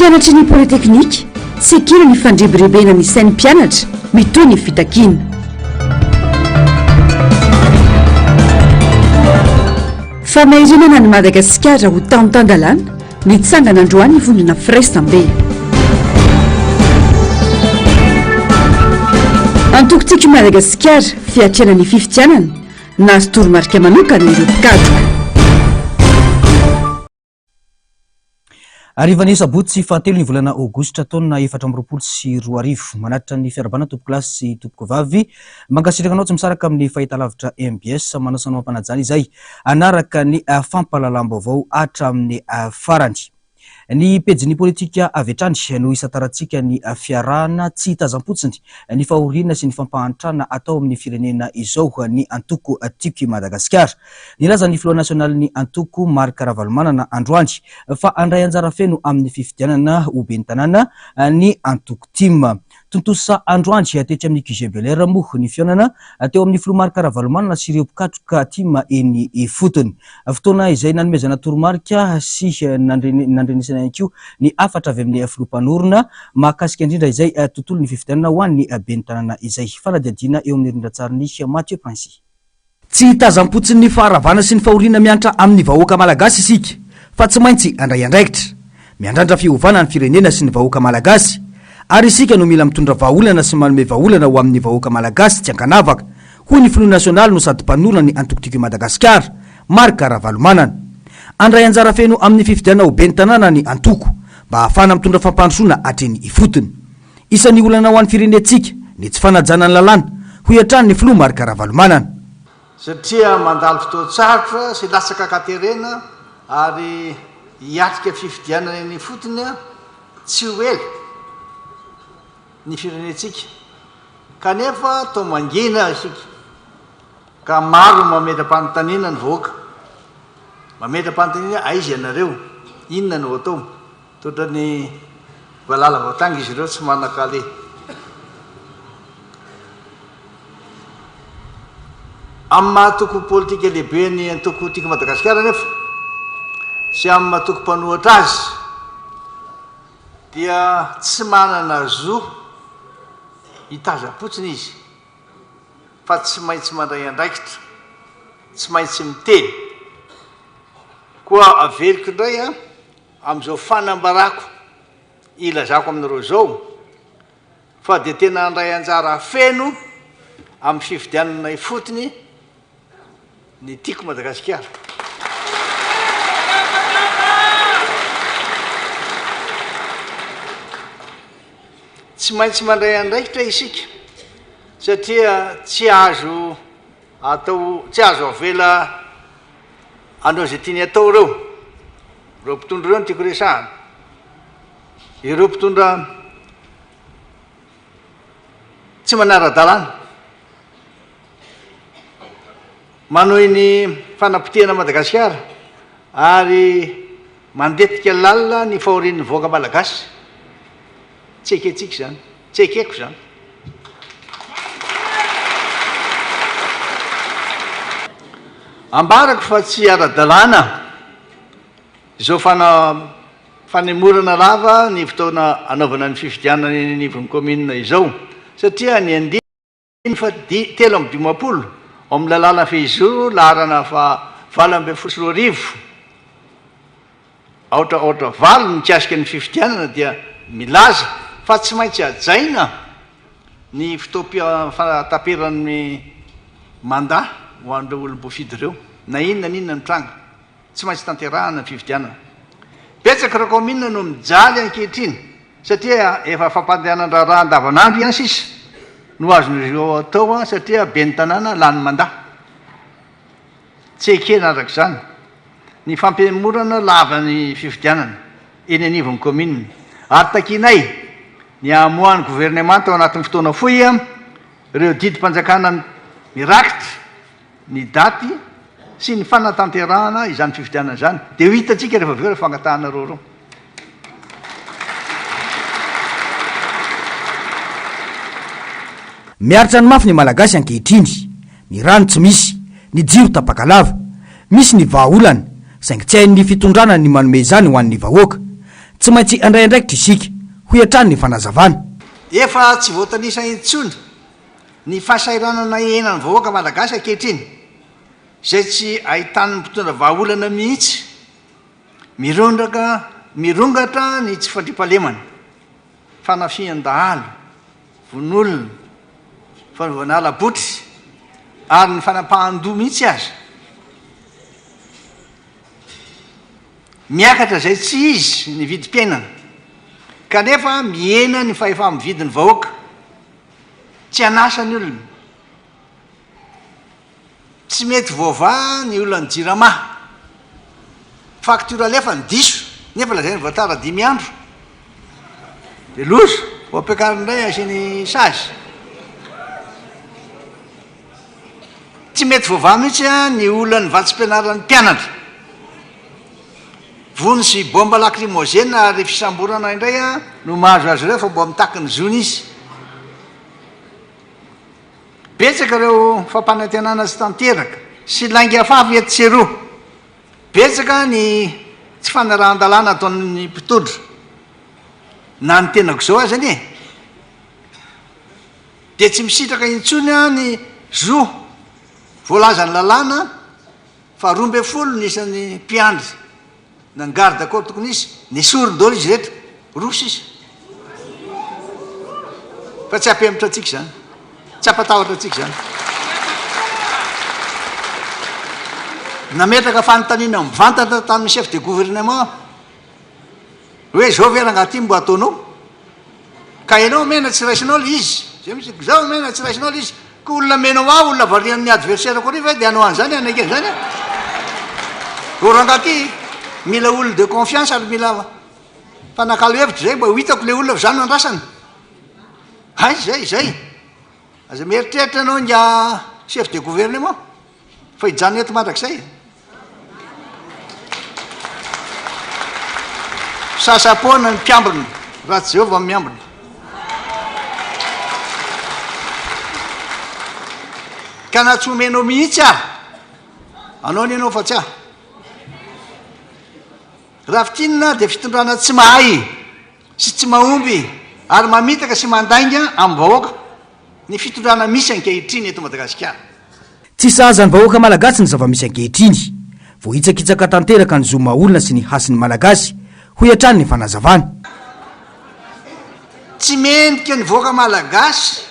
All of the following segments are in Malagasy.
Mpianatry ny Polyteknika, tsy ekena ny fandrebirebena ny sain'ny mpianatra, mitohy ny fitakiana. Famarinana an'i Madagasikara ho tany tan-dalàna, nitsangana androany ny vondrona Firaisambe. Antoko Tiako i Madagasikara, fiatrehana ny fifidianana, nahazo toromarika manokana ireo mpikatroka. Harivan'ny sabotsy fahatelo ny volana aogositra taona 2024. Manatitra ny fiarahabana tompokolahy sy tompokovavy. Mankasitraka anao tsy misaraka amin'ny fahitalavitra mbs. Manasa anao am-panajana izay hanaraka ny fampahalalam-baovao hatramin'ny farany. Ny pejin'ny politika avy hatrany no hisantarantsika ny fiarahana tsy hitazam-potsiny ny fahoriana sy ny fampahantrana atao amin'ny firenena izao ny antoko Tiako i Madagasikara. Nilaza ny filoha nasionalin'ny antoko Marc Ravalomanana androany fa handray anjara feno amin'ny fifidianana ho ben'ny tanàna ny antoko tim. Tontosa androany tetsy amin'ny QG Bel Air moa ny fihaonana teo amin'ny filoha Marc Ravalomanana sy ireo mpikatroka tim eny ifotony. Fotoana izay nanomezana toromarika sy nandrenesana ihany koa ny hafatra avy amin'ny filoha mpanorina mahakasika indrindra izay tontolon'ny fifidianana ho an'ny ben'ny tanàna izay. Fanadihadiana eo amin'ny rindran-tsarin'i Mathieu Princy. Tsy hitazam-potsiny ny faharavana sy ny fahoriana miantra amin'ny vahoaka malagasy isika fa tsy maintsy handray andraikitra. Miandrandra fiovana ny firenena sy ny vahoaka malagasy ary isika no mila mitondra vahaolana sy manome vahaolana ho amin'ny vahoaka malagasy tsy ankanavaka, hoy ny filoha nasionaly no sady mpanorina ny antoko Tiako i Madagasikara, Marc Ravalomanana. Handray anjara feno amin'ny fifidianana ho ben'ny tanàna ny antoko mba hahafahana mitondra fampandrosoana hatreny ifotony. Isan'ny olana ho an'ny firenentsika ny tsy fanajana ny lalàna, hoy hatrany ny filoha Marc Ravalomanana. Satria mandalo fotoan-tsarotra sy latsaka an-katerena ary hiatrika fifidianana eny ifotony tsy ho ela ny firenentsika kanefa toa mangina isika ka maro no mametra-panontaniana ny vahoaka, mametra-panontaniana hoe aiza ianareo, inona no atao? Toa ny valala voatanga izy ireo tsy manan-kaleha. Amin'ny maha antoko politika lehibe ny antoko Tiako Madagasikara anefa sy amin'ny maha antoko mpanohatra azy dia tsy manana zo hitazam-potsiny izy fa tsy maintsy mandray andraikitra, tsy maintsy miteny. Koa averiko indray an! Amin'izao fanambarako ilazako aminareo izao fa dia tena handray anjara feno amin'ny fifidianana ifotony ny Tiako Madagasikara. Tsy maintsy mandray andraikitra isika satria tsy azo atao, tsy azo avela hanao izay tiany atao ireo. Ireo mpitondra ireo no tiako resahana. Ireo mpitondra tsy manara-dalàna. Manohy ny fanapotehana Madagasikara ary mandetika lalina ny fahorian'ny vahoaka malagasy. Tsy ekentsika izany. Tsy ekeko izany. Ambarako fa tsy ara-dalàna izao fanemorana lava ny fotoana hanaovana ny fifidianana eny anivon'ny kaominina izao satria ny andininy faha 53 ao amin'ny lalàna fehizoro laharana faha 2018 aotra aotra valo mikasika ny fifidianana dia milaza fa tsy maintsy hajaina ny fotoam-pahataperan'ny mandat ho an'ireo olom-boafidy ireo, na inona na inona mitranga. Tsy maintsy tanterahana ny fifidianana. Betsaka ireo kaominina no mijaly ankehitriny satria efa fampandehanan-draharaha andavanandro ihany sisa no azon'izy ireo atao satria ben'ny tanàna lany mandat. Tsy ekena araka izany ny fampihemorana lava ny fifidianana eny anivon'ny kaominina ary takianay ny hamoahan'ny governemanta ao anatin'ny fotoana fohy ireo didim-panjakana mirakitra ny daty sy ny fanatanterahana izany fifidianana izany dia ho hitantsika rehefa avy eo ireo fangatahana ireo ireo. Miaritra ny mafy ny Malagasy ankehitriny. Ny rano tsy misy, ny jiro tapaka lava. Misy ny vahaolana, saingy tsy hain'ny fitondrana ny manome izany ho an'ny vahoaka. Tsy maintsy handray andraikitra isika, hoy hatrany ny fanazavana. Efa tsy voatanisa intsony ny fahasahiranana iainan'ny vahoaka malagasy ankehitriny, izay tsy ahitan'ny mpitondra vahaolana mihitsy. Mirondraka mirongatra ny tsy fandriampahalemana, fanafihan-dahalo, vono-olona, fanaovana hala-botry ary ny fanapahan-doha mihitsy aza. Miakatra izay tsy izy ny vidim-piainana, kanefa mihena ny fahefa-mividin'ny vahoaka. Tsy an'asa ny olona. Tsy mety voavaha ny olan'ny jirama. Facture alefany diso nefa lazainy vao tara dimy andro. Dia loza, ho ampiakariny indray asiany sazy. Tsy mety voavaha mihitsy ny olan'ny vatsim-pianaran'ny mpianatra. Vono sy bomba lacrymogène ary fisamborana indray no mahazo azy ireo fa mba mitaky ny zony izy. Betsaka ireo fampanantenana tsy tanteraka sy lainga afafy etsy sy eroa. Betsaka ny tsy fanarahan-dalàna ataon'ny mpitondra. Na ny tenako izao aza anie dia tsy misitraka intsony ny zo voalazan'ny lalàna fa 12 ny isan'ny mpiandry. Na ny garde corps tokony hisy, nesoriny daholo izy rehetra, roa sisa. Fa tsy hampihemotra antsika izany, tsy hampatahotra antsika izany. Nametraka fanontaniana mivantana tamin'ny chef de gouvernement hoe izao ve rangahy ty mbo ataonao? Ka ianao omena tsy raisinao le izy, zay mihitsy, za omena tsy raisinao le izy, ka olona amenao ahy olona varian'ny adversaire-ko ary ve de hanao an'izany hanaiky an'izany aho? Ro rangahy ty mila olona de confiance ary mila mpanakalo hevitra zay mba ho hitako le olona fa za no andrasana. Hay zay zay, aza mieritreritra ianao ingahy chef de gouvernement fa hijanona eto mandrakizay. Sasa-poana ny mpiambina, raha tsy Jehovah no miambina. Ka na tsy omenao mihitsy aho, anao anie ianao fa tsy aho. Raha fintinina dia fitondrana tsy mahay sy tsy mahomby ary mamitaka sy mandainga amin'ny vahoaka ny fitondrana misy ankehitriny eto Madagasikara. Tsy sahaza ny vahoaka malagasy ny zava-misy ankehitriny. Voahitsakitsaka tanteraka ny zo maha olona sy ny hasin'ny Malagasy, hoy hatrany ny fanazavana. Tsy mendrika ny vahoaka malagasy,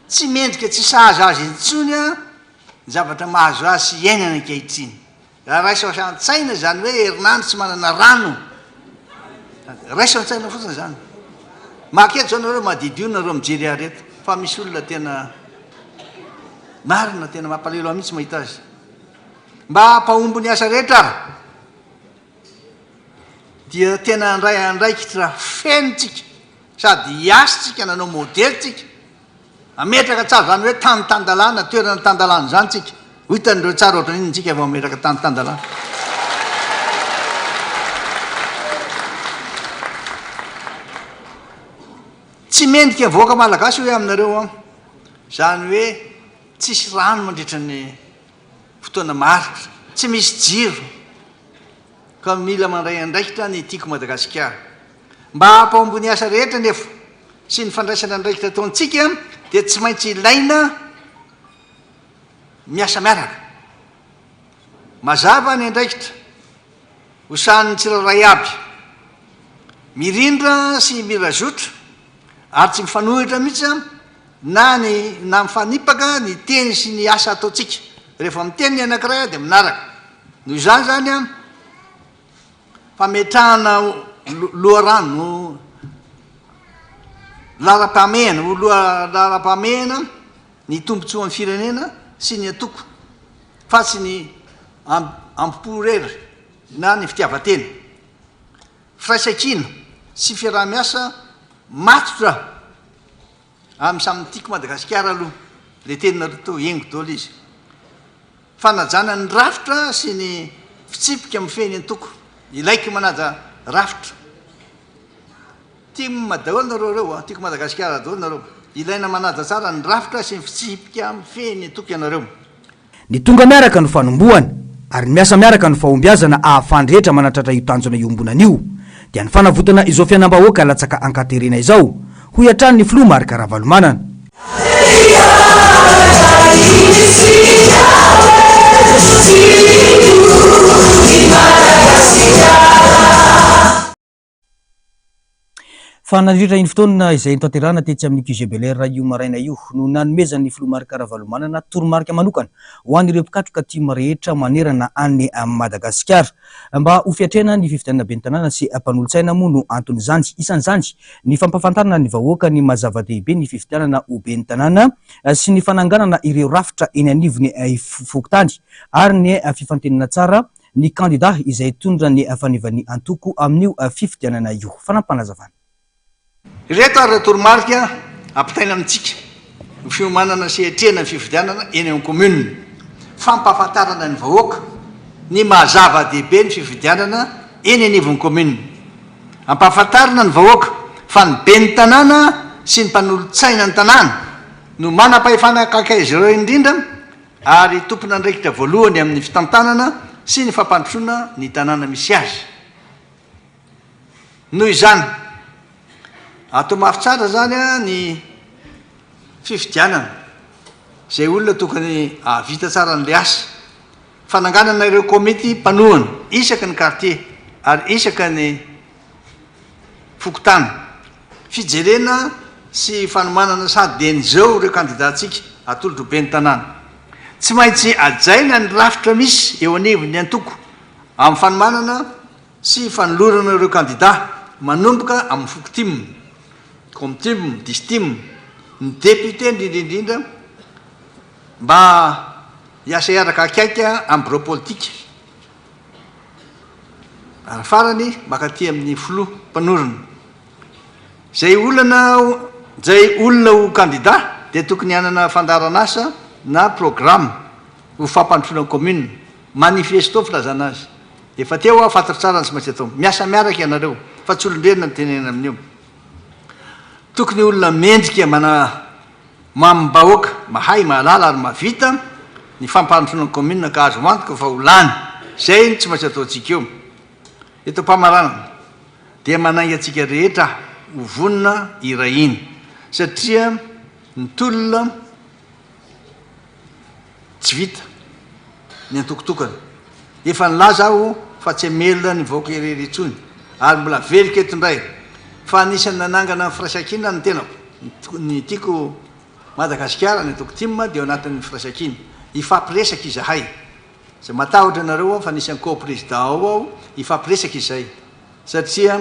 tsy mendrika tsy sahaza azy intsony ny zavatra mahazo azy sy iainany ankehitriny. Raha raiso an-tsaina izany hoe herinandro tsy manana rano, raiso an-tsaina fotsiny izany. Maka eto izao nareo, madidio nareo mijery ahy reto, fa misy olona tena marina, tena mampalahelo ahy mihitsy mahita azy. Mba hampahomby ny asa rehetra ary, dia tena handray andraikitra feno tsika, sady hiasa tsika, nanao modely tsika. Hametraka tsara izany hoe tany tan-dalàna, toerana tan-dalàna izany tsika. Ho hitan'ireo tsara ohatran'inona tsika vao hametraka tany tan-dalàna. Tsy mendrika ny vahoaka malagasy hoe aminareo an, izany hoe tsisy rano mandritra ny fotoana maharitra, tsy misy jiro, ka mila mandray andraikitra ny Tiako Madagasikara. Mba hampahomby ny asa rehetra anefa sy ny fandraisana andraikitra ataontsika dia tsy maintsy ilaina miasa miaraka. Mazava ny andraikitra ho sahanin'ny tsirairay aby. Mirindra sy mira zotra ary tsy mifanohitra mihitsy na ny na mifanipaka ny teny sy ny asa ataontsika. Rehefa miteny ny anankiray dia minaraka. Noho izany izany an, Fametrahana loharano laharam-pahamehana ho laharam-pahamehana ny tombontsoan'ny firenena sy ny antoko fa tsy ny ambo-po irery na ny fitiavan-tena. Firaisankina sy fiaraha-miasa matotra amin'ny samy tiako Madagasikara aloha le teninareo teo, hengo daholo izy. Fanajana ny rafitra sy ny fitsipika mifehy ny antoko. Ilaiko manaja rafitra. Tim daholo nareo reo a, tiako Madagasikara daholo nareo. Ilaina manaja tsara ny rafitra sy ny fitsipika mifehy ny antoko ianareo. Ny tonga miaraka no fanombohana, ary ny miasa miaraka no fahombiazana ahafahan'ny rehetra manatratra io tanjona iombonana io. dia ny fanavotana izao fiainam-bahoaka latsaka an-katerena izao, hoy hatrany ny filoha Marc Ravalomanana. Fa nandritra iny fotoana izay notanterahana tetsy amin'ny QG Bel Air io maraina io no nanomezan'ny filoha Marc Ravalomanana toromarika manokana ho an'ireo mpikatroka tim rehetra manerana an'i Madagasikara. Mba ho fiatrehana ny fifidianana ben'ny tanàna sy mpanolotsaina moa no anton'izany. Isan'izany ny fampahafantarana ny vahoaka ny maha zava-dehibe ny fifidianana ho ben'ny tanàna sy ny fananganana ireo rafitra eny anivon'ny fokontany ary ny fifantenana tsara ny kandida izay hitondra ny fanevan'ny antoko amin'io fifidianana io. Fanampim-panazavana. Ireto ary ireo toromarika ampitaina amintsika ho fiomanana sy hiatrehana ny fifidianana eny amin'ny commune. Fampahafantarana ny vahoaka ny maha zava-dehibe ny fifidianana eny anivon'ny commune. Ampahafantarina ny vahoaka fa ny ben'ny tanàna sy ny mpanolotsaina ny tanàna no manam-pahefana akaiky azy ireo indrindra ary tompon'andraikitra voalohany amin'ny fitantanana sy ny fampandrosoana ny tanàna misy azy. Noho izany, atao mafy tsara izany ny fifidianana izay olona tokony hahavita tsara an'ilay asa. Fananganana ireo komity mpanohana isaky ny kartie ary isaka ny fokontany. Fijerena sy fanomanana sady dia an'izao ireo kandidantsika atolotro ben'ny tanàna. Tsy maintsy hajaina ny rafitra misy eo anivon'ny antoko amin'ny fanomanana sy fanolorana ireo kandida manomboka amin'ny foko tim, Comtim, Distim, ny député indrindra indrindra mba hiasa hiaraka akaiky amin'ny birao politika. Ary farany mankaty amin'ny filoha mpanorina. Izay olana izay olona ho kandida dia tokony hanana fandaharan'asa na programme ho fampandrosoana ny commune, manifesto filazana azy. Efa teo aho fantatro tsara ny tsy maintsy atao. Miasa miaraka ianareo fa tsy olon-drenina no tenenina amin'io. Tokony olona mendrika mana Mamim-bahoaka, mahay, mahalala ary mahavita ny fampandrosoana ny kaominina ka azo antoka fa ho lany. Izay no tsy maintsy ataontsika eo. Eto am-pamaranana dia manainga antsika rehetra aho ho vonona hiray hina satria ny tolona tsy vita ny antoko tokana. Efa nilaza aho fa tsy hamelona ny vahoaka irery intsony ary mbola averiko eto indray fa anisan'ny nanangana ny firaisankina ny tenako. Ny Tiako Madagasikara, ny antoko tim dia ao anatin'ny firaisankina. Hifampiresaka izahay. Izay matahotra ianareo aho fa anisan'ny co-président ao aho, hifampiresaka izay satria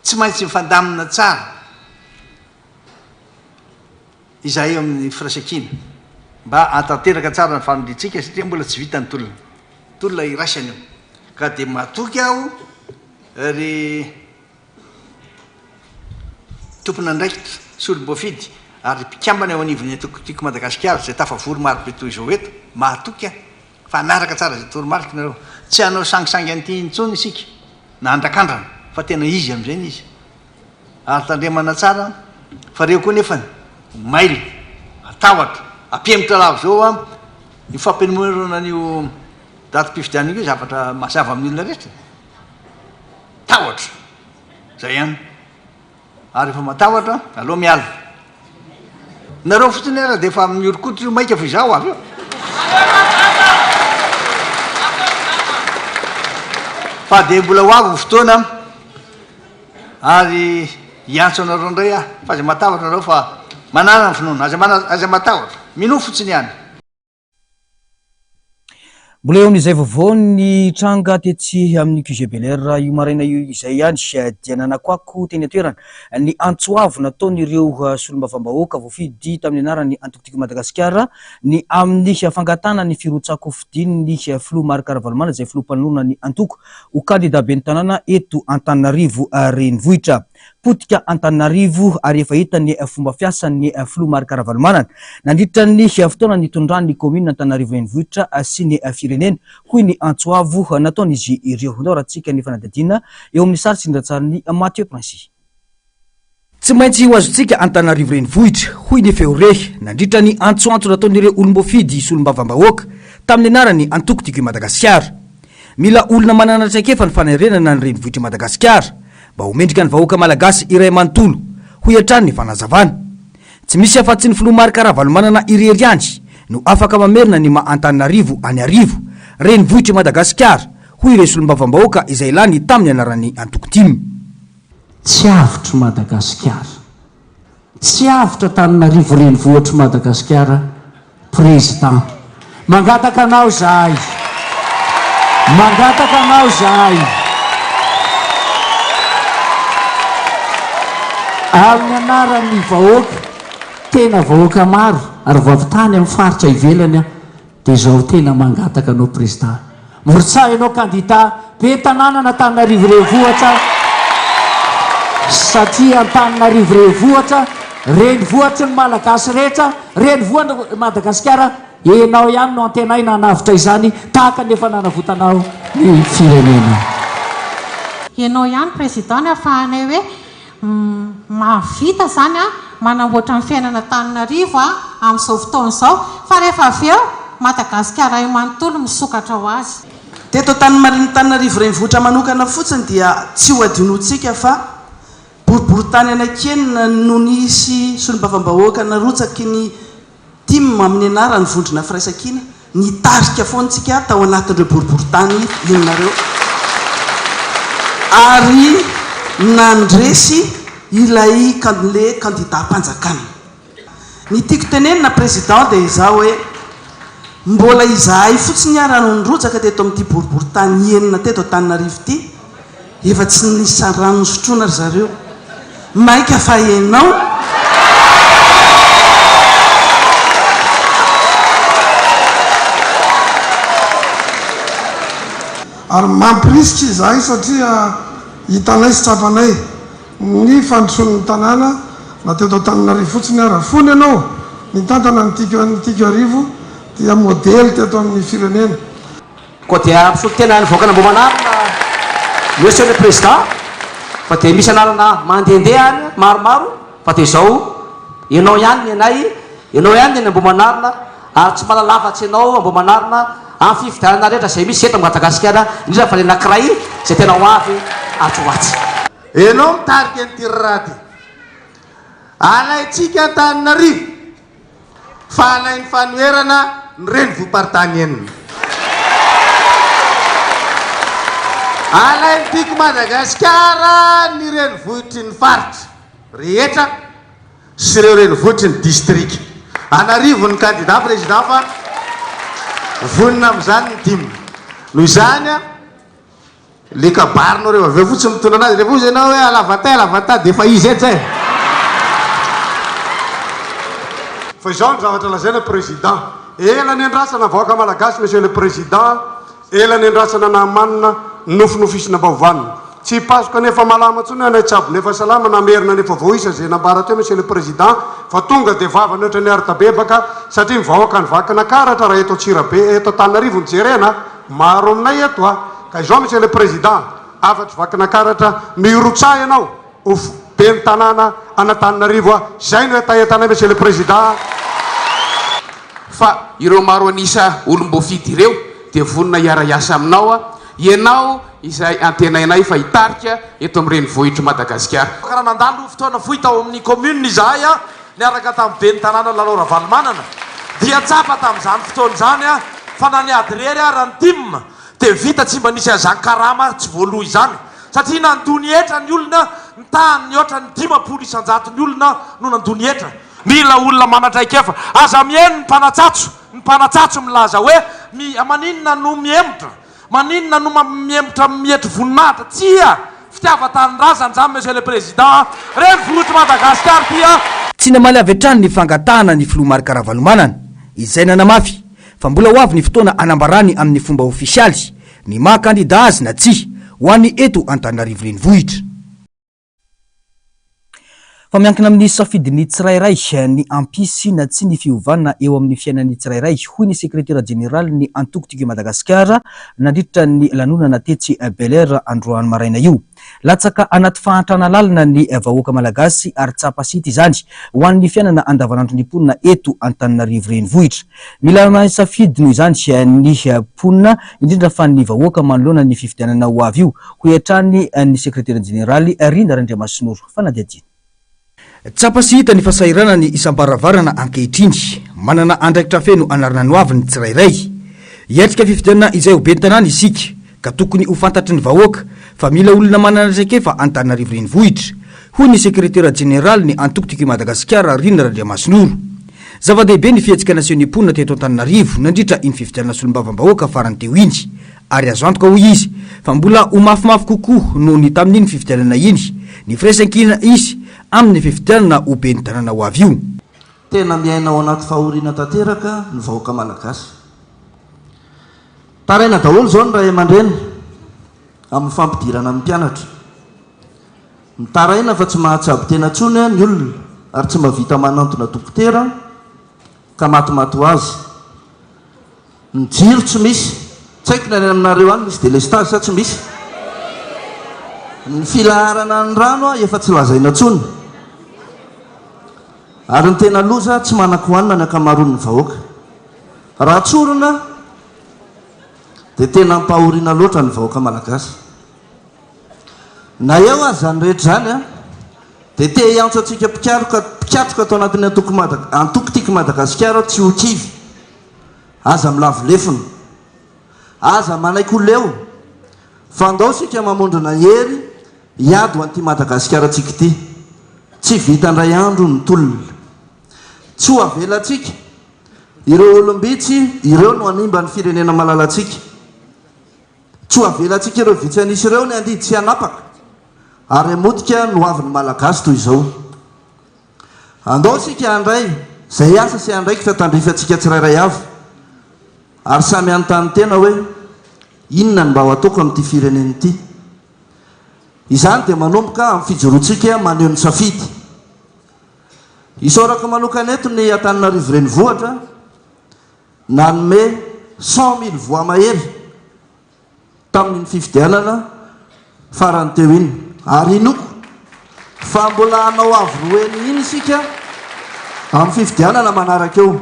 tsy maintsy mifandamina tsara. Izahay eo amin'ny firaisankina mba hahatanteraka tsara ny faniriantsika satria mbola tsy vita ny tolona. Tolona iraisana io. Ka dia matoky aho ry tompon'andraikitra sy olom-boafidy ary mpikambana eo anivon'ny antoko Tiako Madagasikara izay tafavory marobe toy izao eto, mahatoky aho fa hanaraka tsara izay toromarika nareo. Tsy hanao sangisangy an'ity intsony isika na handrakandrana fa tena izy amin'izay ny izy. Ary tandremana tsara fa reo koa nefany mailo, atahotra, ampihemotra lava zao an, io fampihemoerana an'io datim-pifidianana io zavatra mazava amin'ny olona rehetra, tahotra, zay ihany, ary rehefa matahotra aleo miala. Nareo fotsiny ara dia efa miorikotra io maika fa izaho avy eo. Fa dia mbola ho avy ny fotoana. Ary hiantso anareo indray aho, fa aza matahotra nareo fa manàna ny finoana, aza mana, aza matahotra, minoa fotsiny ihany. Mbola eo amin'izay vaovao ny tranga tetsy amin'ny QG Bel Air io maraina io izay ihany dia nanakoako teny an-toerana ny antso avo nataon'ireo solombavambahoaka voafidy tamin'ny anaran'ny antoko Tiako Madagasikara ny amin'ny fangatahana ny firotsahan-kofidin'ny filoha Marc Ravalomanana izay filoha mpanorina ny antoko ho kandida ben'ny tanàna eto Antananarivo Renivohitra. Potika Antananarivo ary efa hita ny fomba fiasan'ny filoha Marc Ravalomanana nandritra ny fotoana nitondrany ny kaominina Antananarivo Renivohitra sy ny firenena, hoy ny antso avo nataon'izy ireo. Ndao arahantsika ny fanadihadiana eo amin'ny sary sy ny rantsarin'i Mathieu Princi. Tsy maintsy ho azontsika Antananarivo Renivohitra, hoy ny feo re nandritra ny antsoantso nataon'ireo olom-boafidy solombavambahoaka tamin'ny anaran'ny antoko Tiako i Madagasikara. Mila olona manana traikefa ny fanarenana ny renivohitr'i Madagasikara. mba ho mendrika ny vahoaka malagasy iray manontolo, hoy hatrany ny fanazavana. Tsy misy afa-tsy ny filoha Marc Ravalomanana irery ihany no afaka mamerina ny maha Antananarivo an'Iarivo, renivohitr'i Madagasikara, hoy ireo solombavambahoaka izay lany tamin'ny anaran'ny antoko tim. Tsy avotr'i Madagasikara. Tsy avotra Antananarivo renivohitr'i Madagasikara Président. Mangataka anao izahay. Mangataka anao izahay. Amin'ny anaran'ny vahoaka, tena vahoaka maro ary vao avy tany amin'ny faritra ivelany aho Dia izao tena mangataka anao Président. Mirotsaha ianao candidat be tanànan Antananarivo Renivohitra satria Antananarivo Renivohitra renivohitry ny Malagasy rehetra, renivohitry Madagasikara, ianao ihany no antenaina hanavotra izany tahaka ny efa nanavotanao ny firenena. Ianao ihany Président ny ahafahanay hoe Mahavita izany an, manamboatra ny fiainana Antananarivo an, amin'izao fotoana izao, fa rehefa avy eo, Madagasikara iray manontolo misokatra ho azy. Teto Antananarivo renivohitra manokana fotsiny dia tsy ho adinointsika fa boriborintany anankienina no nisy solombavambahoaka narotsaky ny Tim amin'ny anaran'ny vondrona Firaisankina nitarika foana tsika tao anatin'ireo boriborintany inona ireo ary nandresy ilay le kandidam-panjakana. Ny tiako tenenina Président dia izao hoe mbola izahay fotsiny ara no nirotsaka teto amin'ity boriborintany enina teto Antananarivo ity Efa tsy nisy rano nosotroina ry zareo. Maika fa enao. Ary mampirisika izahay satria hitanay sy tsapanay ny fandrosoan'ny tanàna na teto Antananarivo fotsiny ara. Fony ianao nitantana ny Tiko ny Tiko Iarivo dia modely teto amin'ny firenena. Koa dia misolo tena ny vahoakan'Ambohimanarina Monsieur le Président fa dia misy anarana mandehandeha any maromaro fa dia izao ianao ihany ny anay, ianao ihany ny any Ambohimanarina ary tsy mahalala afa-tsy ianao Ambohimanarina amin'ny fifidianana rehetra izay misy eto Madagasikara indrindra fa ny anankiray izay tena ho avy atsy ho atsy. Enao mitarika an'ity raharaha ty. Alaintsika Antananarivo. Fa alain'ny fanoherana ny renivohi-paritany enina. Alain'ny Tiako Madagasikara ny renivohitry ny faritra rehetra sy ireo renivohitry ny distrika. An'arivony ny kandida président fa vonona amin'izany ny tim. Noho izany, Le kabarinao rehefa avy eo fotsiny mitondra anazy, rehefa hozy ianao hoe alavata alavata dia efa izy etsy e! Fa izao ny zavatra lazaina Président, ela niandrasana vahoaka Malagasy Monsieur le Président, ela niandrasana nahamanina, nofinofisina mba ho vanona. Tsy hipasoka ny efa malama intsony aho na hitsabo ny efa salama na hamerina ny efa voaisa izay nambara teo Monsieur le Président fa tonga dia vava ny ohatran'ny artabebaka satria ny vahoaka ny vakinakaratra raha eto Antsirabe eto Antananarivo no jerena Maro aminay eto a! Ka izao Monsieur le Président, hafatry Vakinakaratra, mirotsaha ianao ho Ben'ny tanàna an'Antananarivo a! Izay no hetahetanay Monsieur le Président. Fa ireo maro an'isa olom-boafidy ireo dia vonona hiara-hiasa aminao a! Ianao izay antenainay fa hitarika eto amin'ny renivohitr'i Madagasikara. Raha nandalo fotoana fohy tao amin'ny commune izahay niaraka tamin'ny ben'ny tanàna Lalao Ravalomanana dia tsapa tamin'izany fotoana izany fa na niady irery ara ny tim dia vita tsy mba nisy an'izany karama tsy voaloa izany satria nandoa ny hetra ny olona ny tahany nihoatra ny 50 isan-jato ny olona no nandoa ny hetra. Mila olona manan-traikefa. Aza mihaino ny mpanatsatso, ny mpanatsatso milaza hoe mi maninona no mihemotra. Maninona no mihemotra mietry voninahitra? Tsia! Fitiavan-tanindrazana izany Monsieur le Président a! Renivohitr'i Madagasikara ity a! Tsy namaly avy hatrany ny fangatahana ny filoha Marc Ravalomanana, izay nanamafy fa mbola ho avy ny fotoana hanambarany amin'ny fomba ofisialy ny maha kandida azy na tsia ho an'ny eto Antananarivo Renivohitra. Fa miankina amin'ny safidin'ny tsirairay ny hampisy na tsia ny fiovana eo amin'ny fiainan'ny tsirairay, hoy ny sekretera jeneralin'ny antoko Tiako i Madagasikara nandritra ny lanonana tetsy Bel Air androany maraina io. Latsaka anaty fahantrana lalina ny vahoaka malagasy ary tsapa sy hita izany ho an'ny fiainana andavanandron'ny mponina eto Antananarivo Renivohitra. Mila misafidy noho izany ny mponina, indrindra fa ny vahoaka manoloana ny fifidianana ho avy io, hoy hatrany ny sekretera jeneraly Rinda Randriamasinoro. Fanadihadiana. Tsapa sy hita ny fahasahiranany isam-baravarana ankehitriny. Manana andraikitra feno hanarina ny hoavy ny tsirairay. Hiatrika fifidianana izay ho ben'ny tanàna isika, ka tokony ho fantatry ny vahoaka fa mila olona manana traikefa Antananarivo Renivohitra, hoy ny sekretera jeneralin'ny antoko Tiako i Madagasikara, Rina Randriamasinoro. Zava-dehibe ny fihetsika nasehon'ny mponina teto Antananarivo nandritra iny fifidianana solombavambahoaka farany teo iny. Ary azo antoka hoy izy fa mbola ho mafimafy kokoa noho ny tamin'iny fifidianana iny ny firaisankina hisy amin'ny fifidianana ho ben'ny tanàna ho avy io. Tena miaina ao anaty fahoriana tanteraka ny vahoaka malagasy. Taraina daholo izao ny ray aman-dreny amin'ny fampidirana ny mpianatra. Mitaraina fa tsy mahatsabo tena intsony ny olona ary tsy mahavita manantona dokotera ka matimaty ho azy. Ny jiro tsy misy. Tsy haiko ny any aminareo any misy delestage sa tsy misy? Ny filaharana ny rano efa tsy lazaina intsony. Ary ny tena loza tsy manan-kohanina ny ankamaroan'ny vahoaka. Raha tsorina dia tena ampahoriana loatra ny vahoaka malagasy. Na eo aza izany rehetra izany dia te hiantso antsika mpikaroka mpikatroka ato anatin'ny antoko antoko Tiako Madagasikara aho tsy ho kivy. Aza milavo lefona. Aza manaiky ho leo. Fa andao isika mamondrona hery hiady ho an'ity Madagasikarantsika ity. Tsy vita indray andro ny tolona. Tsy ho avelantsika ireo olom-bitsy ireo no hanimba ny firenena malalantsika. Tsy ho avelantsika ireo vitsy an'isa ireo ny handidy sy hanapaka ary hamotika ny hoavin'ny Malagasy toy izao. Andao isika handray izay asa sy andraikitra tandrify antsika tsirairay avy ary samy hanontany tena hoe, Inona no mba ho ataoko amin'ity firenena ity? Izany dia manomboka amin'ny fijoroantsika maneho ny safidy. Isaorako manokana eto ny Antananarivo Renivohitra nanome 100,000 voix mahery tamin'iny fifidianana farany teo iny. Ary inoako fa mbola hanao avo roa heny iny isika amin'ny fifidianana manaraka eo.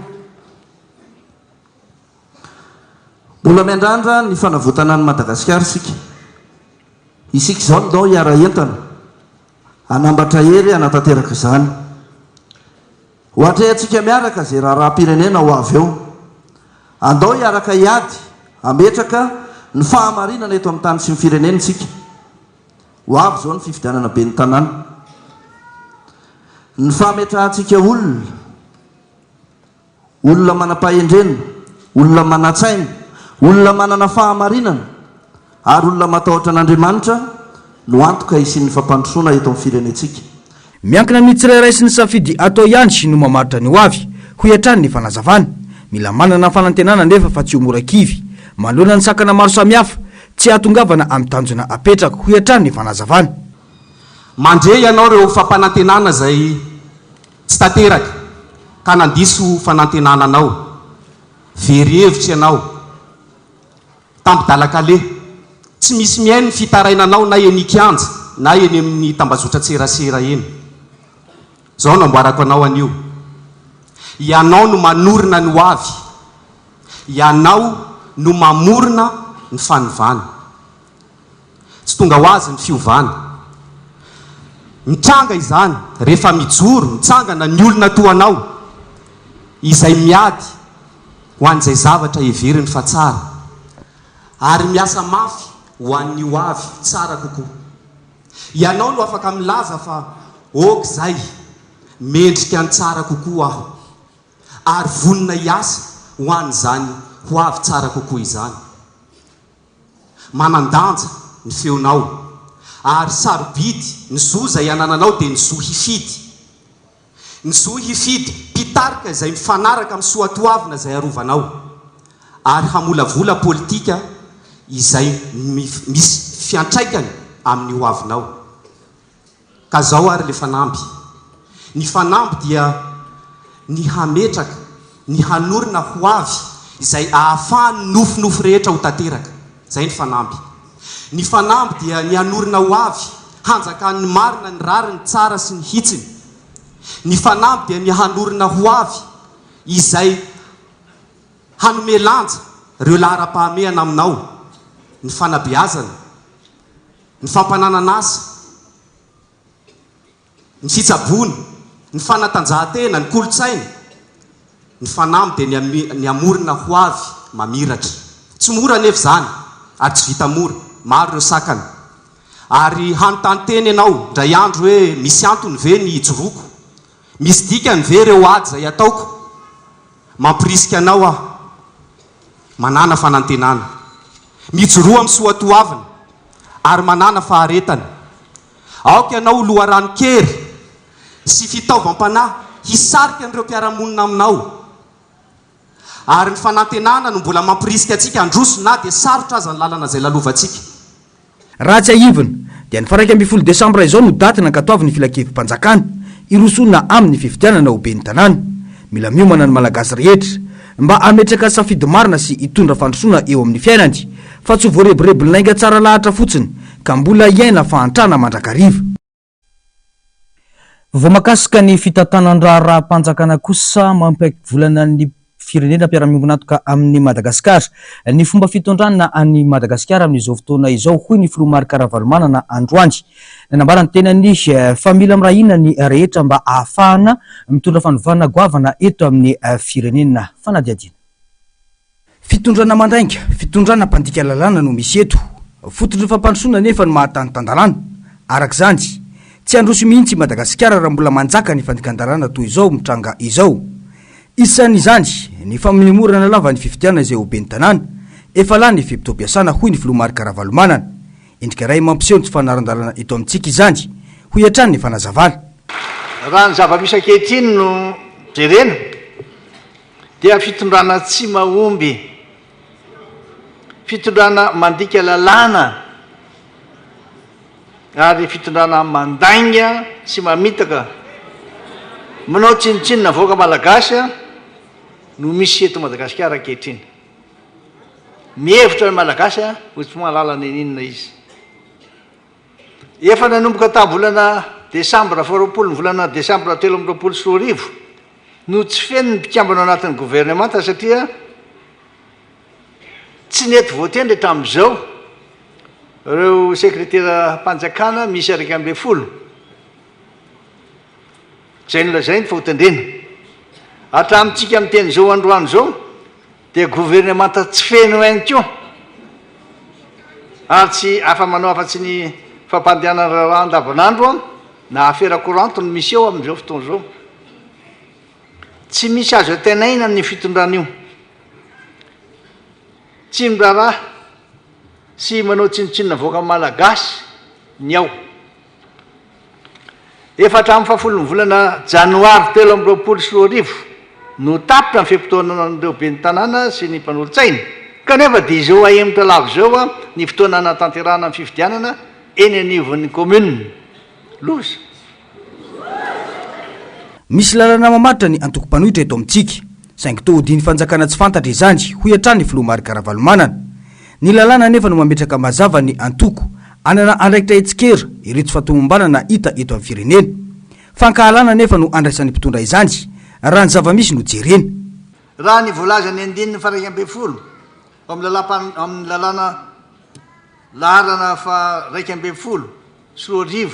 Mbola miandrandra ny fanavotana an'i Madagasikara isika. Isika izao no ndao hiara-hientana, hanambatra hery hanatanteraka izany. Ho atrehantsika miaraka izay raharaham-pirenena ho avy eo. Andao hiaraka hiady hametraka ny fahamarinana eto amin'ny tany sy ny firenena isika. Ho avy izao ny fifidianana ben'ny tanàna. Ny fametrahantsika olona. Olona manam-pahendrena, olona manan-tsaina, olona manana fahamarinana ary olona matahotra an'Andriamanitra no antoka hisian'ny fampandrosoana eto amin'ny firenentsika. Miankina amin'ny tsirairay sy ny safidy atao ihany no mamaritra ny hoavy, hoy hatrany ny fanazavana. Mila manana fanantenana anefa fa tsy ho mora kivy manoloana ny sakana maro samihafa tsy hahatongavana amin'ny tanjona apetraka, hoy hatrany ny fanazavana. Mandre ianao ireo fampanantenana izay Tsy tanteraka, ka nandiso fanantenana anao. Very hevitra ianao. Tampi-dalan-kaleha. Tsy misy mihaino ny fitarainanao na eny kianja na eny amin'ny tambazotran-tserasera eny. Izao no amboarako anao anio. Ianao no manorina ny hoavy. Ianao no mamorona ny fanovana. Tsy tonga ho azy ny fiovana. Mitranga izany rehefa mijoro, mitsangana ny olona toa anao izay miady ho an'izay zavatra heveriny fa tsara ary miasa mafy ho an'ny ho avy tsara kokoa. Ianao no afaka milaza fa ok izay, mendrika ny tsara kokoa aho ary vonona hiasa ho an'izany ho avy tsara kokoa izany. Manan-danja ny feonao ary sarobidy ny zo izay anananao dia ny zo hifidy. Ny zo hifidy mpitarika izay mifanaraka amin'ny soatoavina izay arovanao ary hamolavola politika izay misy fiantraikany amin'ny hoavinao. Ka zao ary le fanamby. Ny fanamby dia ny hametraka, ny hanorina ho avy izay ahafahan'ny nofinofy rehetra ho tanteraka. Izay ny fanamby. Ny fanamby dia ny hanorina ho avy hanjakan'ny marina, ny rariny, tsara sy ny hitsiny. Ny fanamby dia ny hanorina ho avy izay hanome lanja ireo laharam-pahamehana aminao, ny fanabeazana, ny fampananana asa, ny fitsaboana, ny fanatanjahantena, ny kolontsaina. Ny fanamby dia ny ny hamorona ho avy mamiratra. Tsy mora anefa izany ary tsy vita mora. Maro ireo sakana. Ary hanontany tena ianao indray andro hoe misy antony ve ny hijoroako? Misy dikany ve ireo ady izay ataoko? Mampirisika anao aho. Manàna fanantenana. Mijoroa amin'ny soatoavina ary manàna faharetana. Aoka ianao ho loharanon-kery sy fitaovam-panahy hisarika an'ireo mpiara-monina aminao. Ary ny fanantenana no mbola mampirisika antsika handroso na dia sarotra aza ny lalana izay lalovantsika. Raha tsiahivina, dia ny faha-11 desambra izao no daty nankatoavin'ny Filankevi-panjakana hirosoana amin'ny fifidianana ho ben'ny tanàna. Mila miomana ny Malagasy rehetra mba hametraka safidy marina sy hitondra fandrosoana eo amin'ny fiainany fa tsy ho voarebirebin'ny lainga tsara lahatra fotsiny ka mbola hiaina fahantrana mandrakariva. Vaovao mahakasika ny fitantanan-draharaham-panjakana kosa mampiaiky volana ny firenena mpiara-miombon'antoka amin'i Madagasikara ny fomba fitondrana an'i Madagasikara amin'izao fotoana izao, hoy ny filoha Marc Ravalomanana androany. Nanambara ny tenany fa mila miray hina ny rehetra mba ahafahana mitondra fanovana goavana eto amin'ny firenena. Fanadihadiana. Fitondrana mandainga, fitondrana mpandika lalàna no misy eto. Fototry ny fampandrosoana anefa ny maha tany tan-dalàna. Araka izany, tsy handroso mihitsy i Madagasikara raha mbola manjaka ny fandikan-dalàna toy izao mitranga izao. Isan'izany, ny fanemorana lava ny fifidianana izay ho ben'ny tanàna. Efa lany ny fe-potoam-piasana, hoy ny filoha Marc Ravalomanana. Endrika iray mampiseho ny tsy fanaran-dalàna eto amintsika izany, hoy hatrany ny fanazavana. Raha ny zava-misy ankehitriny no jerena, dia fitondrana tsy mahomby, fitondrana mandika lalàna ary fitondrana mandainga sy mamitaka, manao tsinontsinona vahoaka malagasy no misy eto Madagasikara ankehitriny. Mihevitra ny Malagasy ho tsy mahalala n'inon'inona izy. Efa nanomboka tamin'ny volana desambra faharoapolo ny volana desambra 2023 no tsy feno ny mpikambana ao anatin'ny governemanta satria tsy nety voatendry hatramin'izao ireo sekreteram-panjakana miisa 11 izay nolazainy fa hotendrena. Hatramintsika miteny izao androany izao dia governemanta tsy feno ihany koa ary tsy afa-manao afa-tsy ny fampandehanana raharaha andavanandro na afera courante no misy eo amin'izao fotoana izao. Tsy misy azo antenaina amin'io fitondrana io. Tsy miraharaha sy manao tsinontsinona vahoaka malagasy ny ao. Efa hatramin'ny fahafolon'ny volana janoary 2023 no tapitra ny fe-potoanan'ireo ben'ny tanàna sy ny mpanolotsaina, kanefa dia izao ahemotra lava izao ny fotoana hanatanterahana ny fifidianana eny anivon'ny kaominina. Loza! Misy lalana mamaritra ny antoko mpanohitra eto amintsika, saingy toa hodian'ny fanjakana tsy fantatra izany, hoy hatrany ny filoha Marc Ravalomanana. Ny lalàna anefa no mametraka mazava ny antoko hanana andraikitra hitsikera ireo tsy fahatomombanana hita eto amin'ny firenena. Fankahalana anefa no andraisan'ny mpitondra izany, raha ny zava-misy no jerena. Raha ny voalazan'ny andininy faha-11 ao amin'ny lalàm-pan amin'ny lalàna laharana faha-2011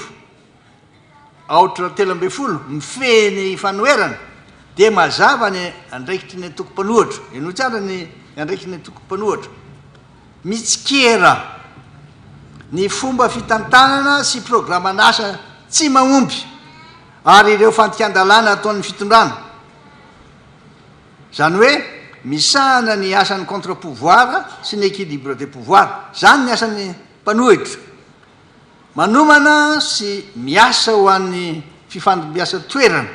aotra 13 mifehy ny fanoherana dia mazava ny andraikitry ny antoko mpanohitra. Henoy tsara ny andraikitry ny antoko mpanohitra. Mitsikera ny fomba fitantanana sy programan'asa tsy mahomby ary ireo fandikan-dalàna ataon'ny fitondrana. Izany hoe misahana ny asan'ny contre-pouvoir sy ny équilibre des pouvoirs. Izany ny asan'ny mpanohitra. Manomana sy miasa ho an'ny fifandimbiasan-toerana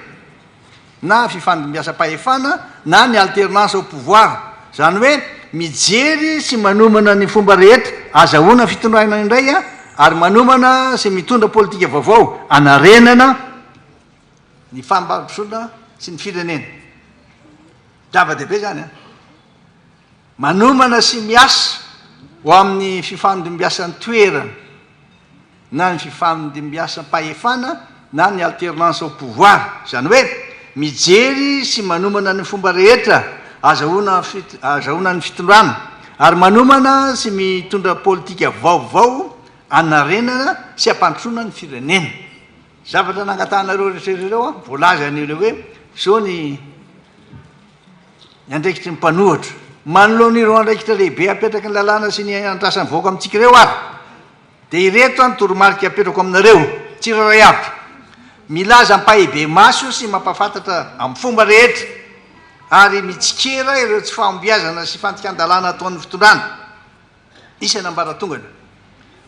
na fifandimbiasam-pahefana na ny alternance au pouvoir, izany hoe mijery sy manomana ny fomba rehetra azahoana fitondrana indray ary manomana sy mitondra politika vaovao hanarenana. ny fampandrosoana sy ny firenena. Zava-dehibe izany an! Manomana sy miasa ho amin'ny fifandimbiasan-toerana na ny fifandimbiasam-pahefana na ny alternance au pouvoir, izany hoe mijery sy manomana ny fomba rehetra azahoana azahoana ny fitondrana ary manomana sy mitondra politika vaovao hanarenana sy hampandrosoana ny firenena. Zavatra nangatahanareo rehetra ireo an, voalaza an'io ilay hoe zao ny ny andraikitry ny mpanohitra. Manoloana ireo andraikitra lehibe apetraky ny lalàna sy ny andrasan'ny vahoaka amintsika ireo ary dia ireto ny toromarika apetrako aminareo tsirairay avy. Milaza ampahibemaso sy mampahafantatra amin'ny fomba rehetra ary mitsikera ireo tsy fahombiazana sy fandikan-dalàna ataon'ny fitondrana isan'ambaratongany.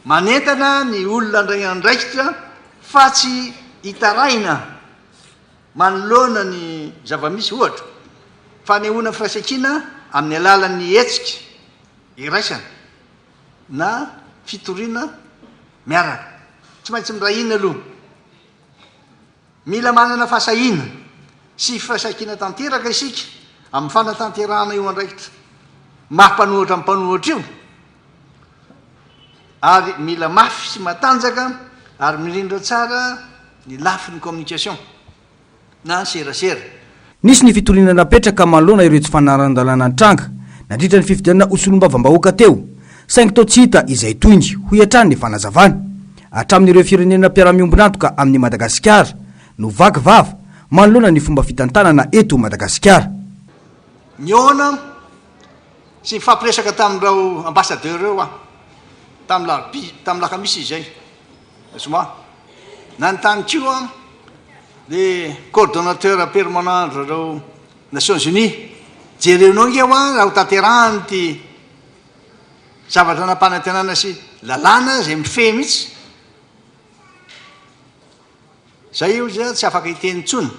Manentana ny olona handray andraikitra fa tsy hitaraina manoloana ny zava-misy, ohatra, fanehoana firaisankina amin'ny alalan'ny hetsika iraisana na fitoriana miaraka. Tsy maintsy miray hina aloha. Mila manana fahasahiana sy firaisankina tanteraka isika amin'ny fanatanterahana io andraikitra maha mpanohatra ny mpanohatra io ary mila mafy sy matanjaka ary mirindra tsara ny lafiny communication na serasera. Nisy ny fitoriana napetraka manoloana ireo tsy fanaran-dalàna nitranga nandritra ny fifidianana ho solombavambahoaka teo, saingy toa tsy hita izay tohiny, hoy hatrany ny fanazavana. Hatramin'ireo firenena mpiara-miombon'antoka amin'i Madagasikara no vaky vava manoloana ny fomba fitantanana eto Madagasikara. Nihaona sy nifampiresaka tamin'ireo ambassadeurs ireo aho tamin'ny alarobia, tamin'ny alakamisy izay, zoma. Nanontany koa le coordonnateur permanent zareo Nations Unies, jerenao ange hoa raha ho tanterahana ity zavatra nampanantenana sy lalàna izay mifehy mihitsy. Zay io zay tsy afaka hiteny intsony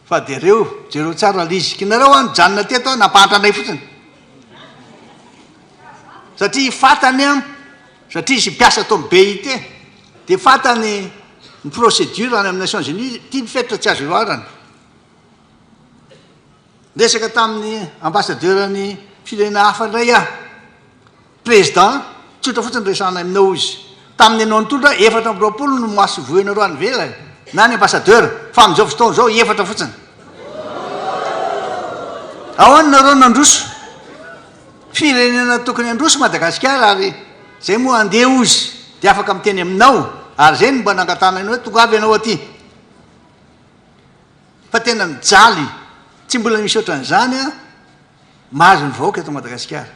fa de reo, jereo tsara le izy. Kinareo an nijanona teto an nampahantra anay fotsiny. Satria fatany an, satria izy mpiasa ato amin'ny BIT, de fatany ny procédure any amin'ny Nations Unies, ity ny fetra tsy azo ihoarana. Niresaka tamin'ny ambassadeur-n'ny firenena hafa indray aho. Président, tsotra fotsiny resahana aminao hoy izy. Tamin'ny ianao nitondra, 24 no masoivohinareo any ivelany, na ny ambassadeur, fa amin'izao fotoana izao efatra fotsiny. Ahoana nareo nandroso? Firenena tokony handroso Madagasikara ary zay moa handeha hozy dia afaka miteny aminao ary zay no mba nangatahana anao hoe tongava ianao aty. Fa tena mijaly, tsy mbola misy ohatran'izany an, mahazo ny vahoaka eto Madagasikara.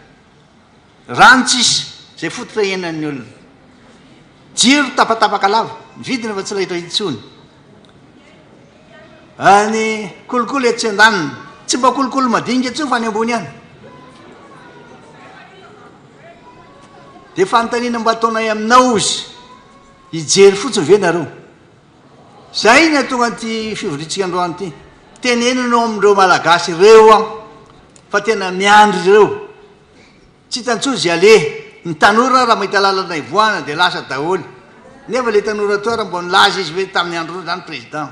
Rano tsisy, izay fototra iainan'ny olona. Jiro tapatapaka lava, ny vidiny efa tsy laitra intsony. Ny kolikoly etsy andaniny, tsy mba kolikoly madinika intsony fa any ambony any. Dia fanontaniana mba ataonay aminao izy, hijery fotsiny ve nareo? Zay ny hahatonga an'ity fivoriantsika androany ity. Teneno ianao amin'ireo Malagasy ireo aho fa tena miandry ireo. Tsy hita intsony izay aleha. Ny tanora raha mahita lalana hivoahana dia lasa daholo. Nefa ilay tanora toa raha mba nilaza izy hoe tamin'ny andronao izany président.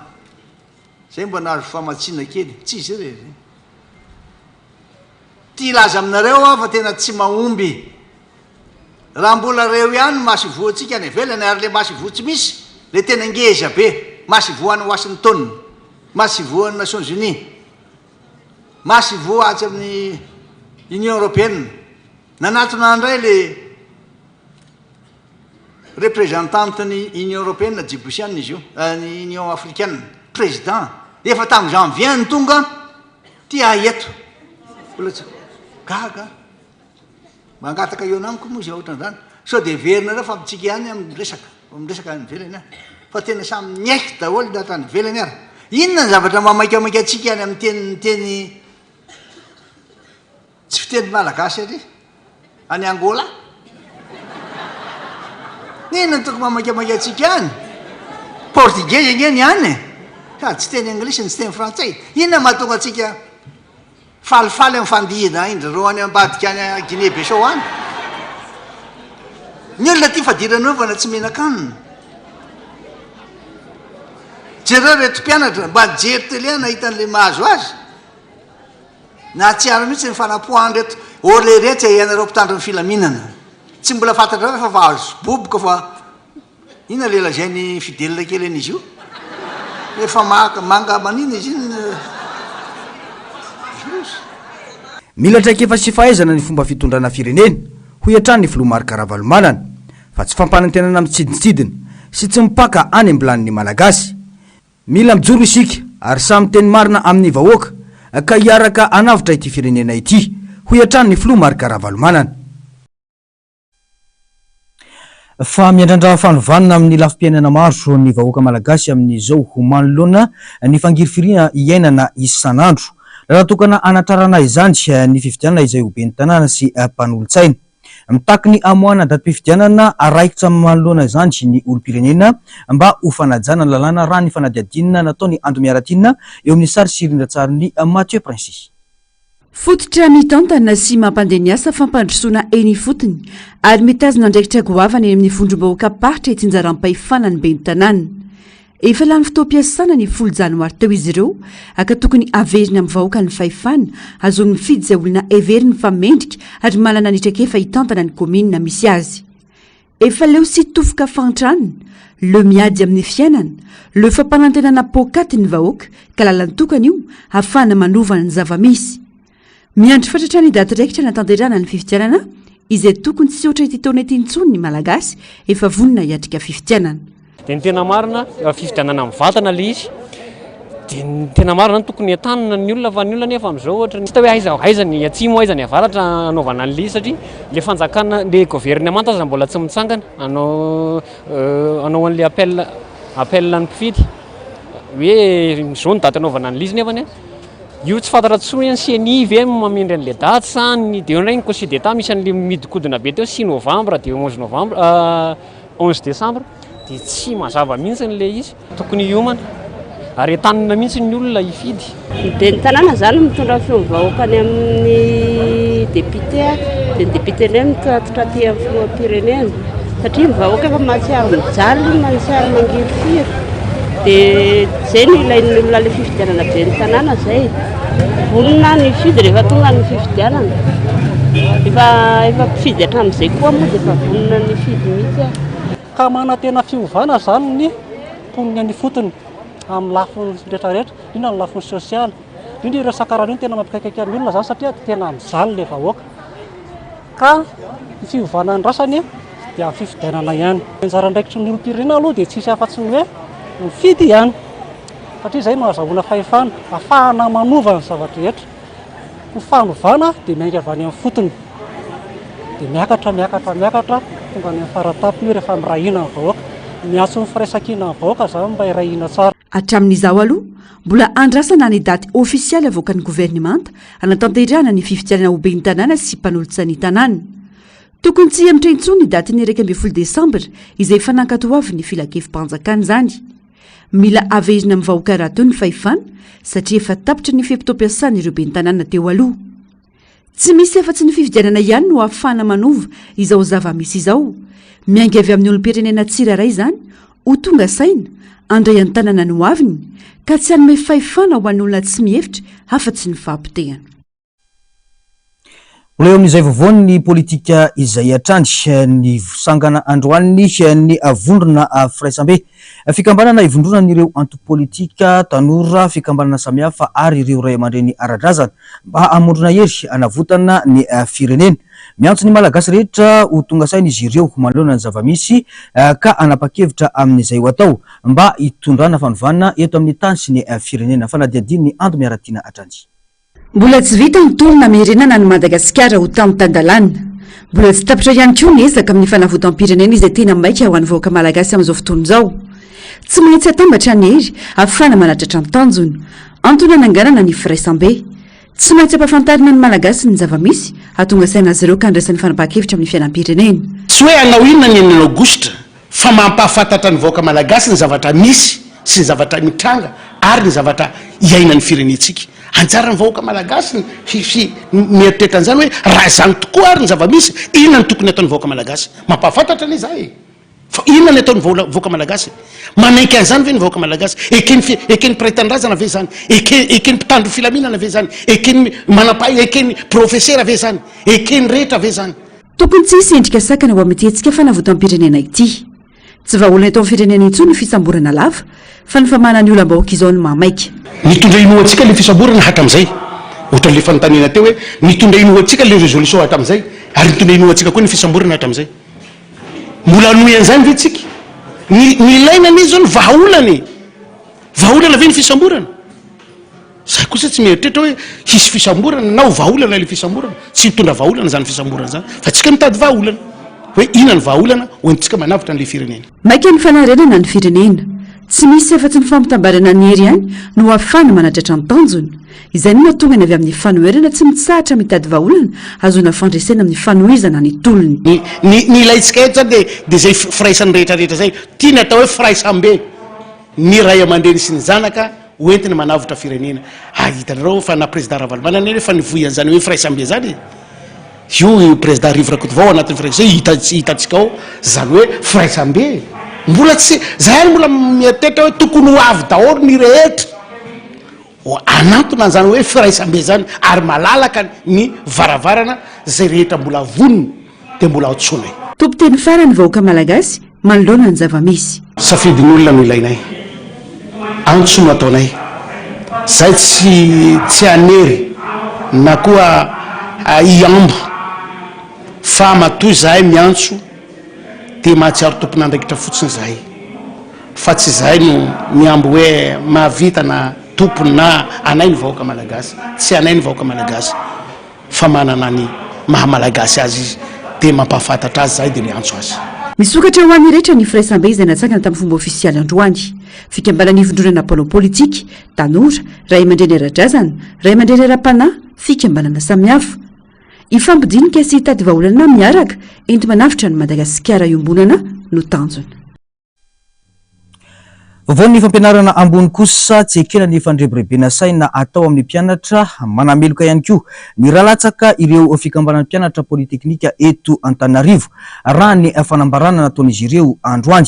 Zay mba nahazo famatsiana kely. Tsy izy irery. Tia hilaza aminareo aho fa tena tsy mahomby. Raha mbola reo ihany ny masoivohontsika any ivelany ary le masoivoho tsy misy, le tena ngeza be, masoivoho any Washington, masoivoho any Nations Unies, masoivoho atsy amin'ny Union Européenne, nanatona indray le representante ny Union Européenne Djiboutiana izy io, ny Union Africaine, président, efa tamin'ny janvier no tonga, ty ahy eto, mbola tsy, gaga. Mangataka hihaona amiko moa izay ohatran'izany. Sao dia heverinareo fa amintsika ihany aho miresaka, miresaka any ivelany aho. Fa tena samy miaiky daholo na hatrany ivelany ary. Inona ny zavatra maha-maikamaika antsika any amin'ny teny miteny tsy fiteny malagasy ary any Angola? Inona no tokony maha-maikamaika antsika any? Portugais ange ny any e! Sady tsy teny anglisy no tsy teny frantsay. Inona mahatonga antsika Falifaly amin'ny fandihina ain-dry reo any ambadika any Guinée Bissau any. Ny olona tia fadiranovana tsy mihinan-kanina. Jereo ireto mpianatra, mba nijery télé aho nahita an'ilay mahazo azy. Nahatsiaro mihitsy ny fanapoahan'ireto olona ireto e, ianareo mpitandro ny filaminana. Tsy mbola fantatrareo fa fa azo boboka fa inona ilay lazain'i Fidèle kely an'izy io? Efa maka, manga manina izy iny. Loza. Mila traikefa sy fahaizana ny fomba fitondrana firenena, hoy hatrany ny filoha Marc Ravalomanana, fa tsy fampanantenana mitsidintsidina sy tsy mipaka any am-bilanin'ny Malagasy. Mila mijoro isika ary samy miteny marina amin'ny vahoaka ka hiaraka hanavotra ity firenena ity, hoy hatrany ny filoha Marc Ravalomanana. Fa miandrandra fanovana amin'ny lafim-piainana maro ny vahoaka malagasy amin'izao manoloana ny fangirifiriana iainana isan'andro. Lalan-tokana hanatrarana izany ny fifidianana izay ho ben'ny tanàna sy mpanolotsaina. Mitaky ny hamoahana datim-pifidianana raikitra manoloana izany ny olom-pirenena mba ho fanajana ny lalàna raha ny fanadihadiana nataon'i Ando Miaratiana eo amin'ny sary sy rindran-tsarin'i Mathieu Princi. Fototra mitantana sy mampandeha ny asa fampandrosoana eny ifotony ary mitazona andraikitra goavana eny amin'ny vondrom-bahoakam-paritra itsinjaram-pahefana ny ben'ny tanàna. Efa lany fotoam-piasana ny folo janoary teo izy ireo ka tokony haverina amin'ny vahoaka ny fahefana, hahazoany mifidy izay olona heveriny fa mendrika ary manana ny traikefa hitantana ny kaominina misy azy. Efa leo sy tofoka fahantrana, leo miady amin'ny fiainana, leo fampanantenana poakaty ny vahoaka ka lalan-tokana io hahafahana manova ny zava-misy. Miandry fatratra ny daty raikitra hanatanterahana ny fifidianana izay tokony tsy hihoatra ity taona ity intsony ny Malagasy efa vonona hiatrika fifidianana. Dia ny tena marina, fifidianana mivantana ilay izy, dia ny tena marina zany tokony entanina ny olona fa ny olona nefa amin'izao ohatra ny tsy hita hoe aiza aiza ny atsimo aiza ny avaratra hanaovana an'ilay izy satria ilay fanjakana ilay governemanta aza mbola tsy mitsangana hanao hanao an'ilay appel appel ny mpifidy hoe izao ny daty hanaovana an'ilay izy nefany Io tsy fantatra intsony hoe ny ceni ve no mamindra an'ilay daty sa ny dia eo indray ny conseil d'Etat misy an'ilay mihodinkodina be teo six novembre dia onze novembre onze décembre dia tsy mazava mihitsy ilay izy. Tokony hiomana ary entanina mihitsy ny olona hifidy. Ny ben'ny tanàna izany mitondra ny feon'ny vahoaka any amin'ny député dia ny député indray mitatitra aty amin'ny filoham-pirenena satria ny vahoaka efa mahatsiaro mijaly, mahatsiaro mangirifiry dia Zay no ilain'ny olona le fifidianana ben'ny tanàna zay. Vonona ny hifidy rehefa tonga ny fifidianana. Efa efa mpifidy hatramin'izay koa moa dia efa vonona ny hifidy mihitsy aho. Ka manantena fiovana izany ny mponina any ifotony amin'ny lafiny rehetra rehetra, indrindra ny lafiny sosialy, indrindra ireo sakarana io no tena mampikaikaika ny olona izany satria tena mijaly ilay vahoaka. Ka ny fiovana andrasany dia amin'ny fifidianana ihany. Ny anjara andraikitry ny olom-pirenena aloha dia tsisy afa-tsy ny hoe mifidy ihany satria izay no ahazahoana fahefana, ahafahana manova ny zava-drehetra. Ny fanovana dia miainga avy any amin'ny fotony, dia miakatra, miakatra, miakatra, tonga any amin'ny fara-tampony io rehefa miray hina ny vahoaka. Miantso ny firaisan-kina ny vahoaka izany mba hiray hina tsara. Hatramin'izao aloha, mbola andrasana ny daty ofisialy avoakan'ny governemanta hanatanterahana ny fifidianana ho ben'ny tanàna sy mpanolotsain'ny tanàna. Tokony tsy hihemotra intsony ny datin'ny 11 desambra izay efa nankatoavin'ny filankevi-panjakana izany. Mila averina amin'ny vahoaka rahateo ny fahefana satria efa tapitra ny fe-potoam-piasan'ireo ben'ny tanàna teo aloha. Tsy misy afa-tsy ny fifidianana ihany no ahafahana manova izao zava-misy izao. Miainga avy amin'ny olom-pirenena tsirairay izany ho tonga saina, handray an-tanana ny hoaviny, ka tsy hanome fahefana ho an'olona tsy mihevitra afa-tsy ny fahapotehana. Mbola eo amin'izay vaovaon'ny politika izay hatrany, nisangana androany ny vondrona firaisambe. Fikambanana ivondronan'ireo antoko politika, tanora, fikambanana samihafa ary ireo ray aman-dreny ara-drazana mba hamondrona hery hanavotana ny firenena. Miantso ny Malagasy rehetra ho tonga saina izy ireo manoloana ny zava-misy ka hanapa-kevitra amin'izay ho atao mba hitondrana fanovana eto amin'ny tany sy ny firenena. Fanadihadian'i Ando Miaratiana hatrany. Mbola tsy vita ny tolona hamerenana an'i Madagasikara ho tany tan-dalàna. Mbola tsy tapitra ihany koa ny ezaka amin'ny fanavotam-pirenena izay tena maika ho an'ny vahoaka malagasy amin'izao fotoana izao. Tsy maintsy atambatra ny hery ahafahana manatratra ny tanjona. Antony hananganana ny firaisambe. Tsy maintsy ampahafantarina ny Malagasy ny zava-misy, hahatonga saina azy ireo ka handraisany fanapahan-kevitra amin'ny fiainam-pirenena. Tsy hoe hanao inona ny enina aogositra fa mampahafantatra ny vahoaka malagasy ny zavatra misy sy ny zavatra mitranga ary ny zavatra iainan'ny firenentsika. Anjaran'ny vahoaka malagasy ny fi mieritreritra an'izany hoe raha izany tokoa ary ny zava-misy, inona no tokony hataon'ny vahoaka malagasy? Mampahafantatra anie izahay e! Fa inona ny ataon'ny vahoaka malagasy? Manaiky an'izany ve ny vahoaka malagasy? Eken'ny fi, eken'ny mpiray tanindrazana ve izany? Eke, eken'ny mpitandro filaminana ve izany? Eken'ny manam-pahaizana, eken'ny profesera ve izany? Eken'ny rehetra ve izany? Tokony tsy hisy endrika sakana ho amin'ity hetsika fanavotam-pirenena ity. Tsy vahaolana eto amin'ny firenena intsony ny fisamborana lava, fa ny famahana ny olam-bahoaka izao no mahamaika. Nitondra inoantsika ilay fisamborana hatramin'izay. Ohatran'ilay fanontaniana teo hoe nitondra inoantsika ilay résolution hatramin'izay ary nitondra inoantsika koa ny fisamborana hatramin'izay. Mbola hanohy an'izany ve tsika? Ny ny ilaina anie izao ny vahaolana e! Vahaolana ve ny fisamborana? Za kosa tsy mieritreritra hoe hisy fisamborana na ho vahaolana ilay fisamborana. Tsy hitondra vahaolana izany fisamborana izany fa tsika mitady vahaolana. Hoe inona ny vahaolana hoentintsika manavotra an'ilay firenena. Maika ny fanarenana ny firenena. Tsy misy afa-tsy ny fampitambarana ny hery ihany no ahafahana manatratra ny tanjona. Izay no mahatonga ny avy amin'ny fanoherana tsy mitsahatra mitady vahaolana hahazoana fandresena amin'ny fanohizana ny tolona. Ny ny ny ilaintsika eto izany dia dia izay firaisan'ny rehetra rehetra izay. Ity ny atao hoe firaisambe. Ny ray aman-dreny sy ny zanaka ho entiny manavotra firenena. Ary hitanareo fa na président Ravalomanana anie efa nivoy an'izany hoe firaisambe izany e. Io io président Rivo Rakotovao ao anatin'ny firaisambe hita hitantsika ao izany hoe firaisambe e. Mbola tsy, zay ihany mbola mieritreritra hoe tokony ho avy daholo ny rehetra. Hanantona an'izany hoe firaisambe izany ary malalaka ny varavarana izay rehetra mbola vonona dia mbola antsoinay. Tompon-teny farany vahoaka Malagasy manoloana ny zava-misy. Safidin'ny olona no ilainay. Antso no ataonay. Zay tsy tsy hanery na koa hihambo fa matoa izahay miantso dia mahatsiaro tompon'andraikitra fotsiny izahay. Fa tsy izahay no mihambo hoe mahavita na tompony na anay ny vahoaka malagasy. Tsy anay ny vahoaka malagasy fa manana ny maha malagasy azy izy dia mampahafantatra azy izahay dia miantso azy. Misokatra ho an'ny rehetra ny firaisambe izay natsangana tamin'ny fomba ofisialy androany. Fikambanana ivondronana mpanao politika, tanora, ray aman-dreny ara-drazana, ray aman-dreny ara-panahy, fikambanana samihafa. Hifampidinika sy hitady vahaolana miaraka enti-manavotra an'i Madagasikara iombonana no tanjona. Vaovaon'ny fampianarana ambony kosa, tsy ekena ny fandrebirebena saina atao amin'ny mpianatra, manameloka ihany koa ny ra latsaka ireo fikambanan'ny mpianatra politeknika eto Antananarivo, raha ny fanambarana nataon'izy ireo androany.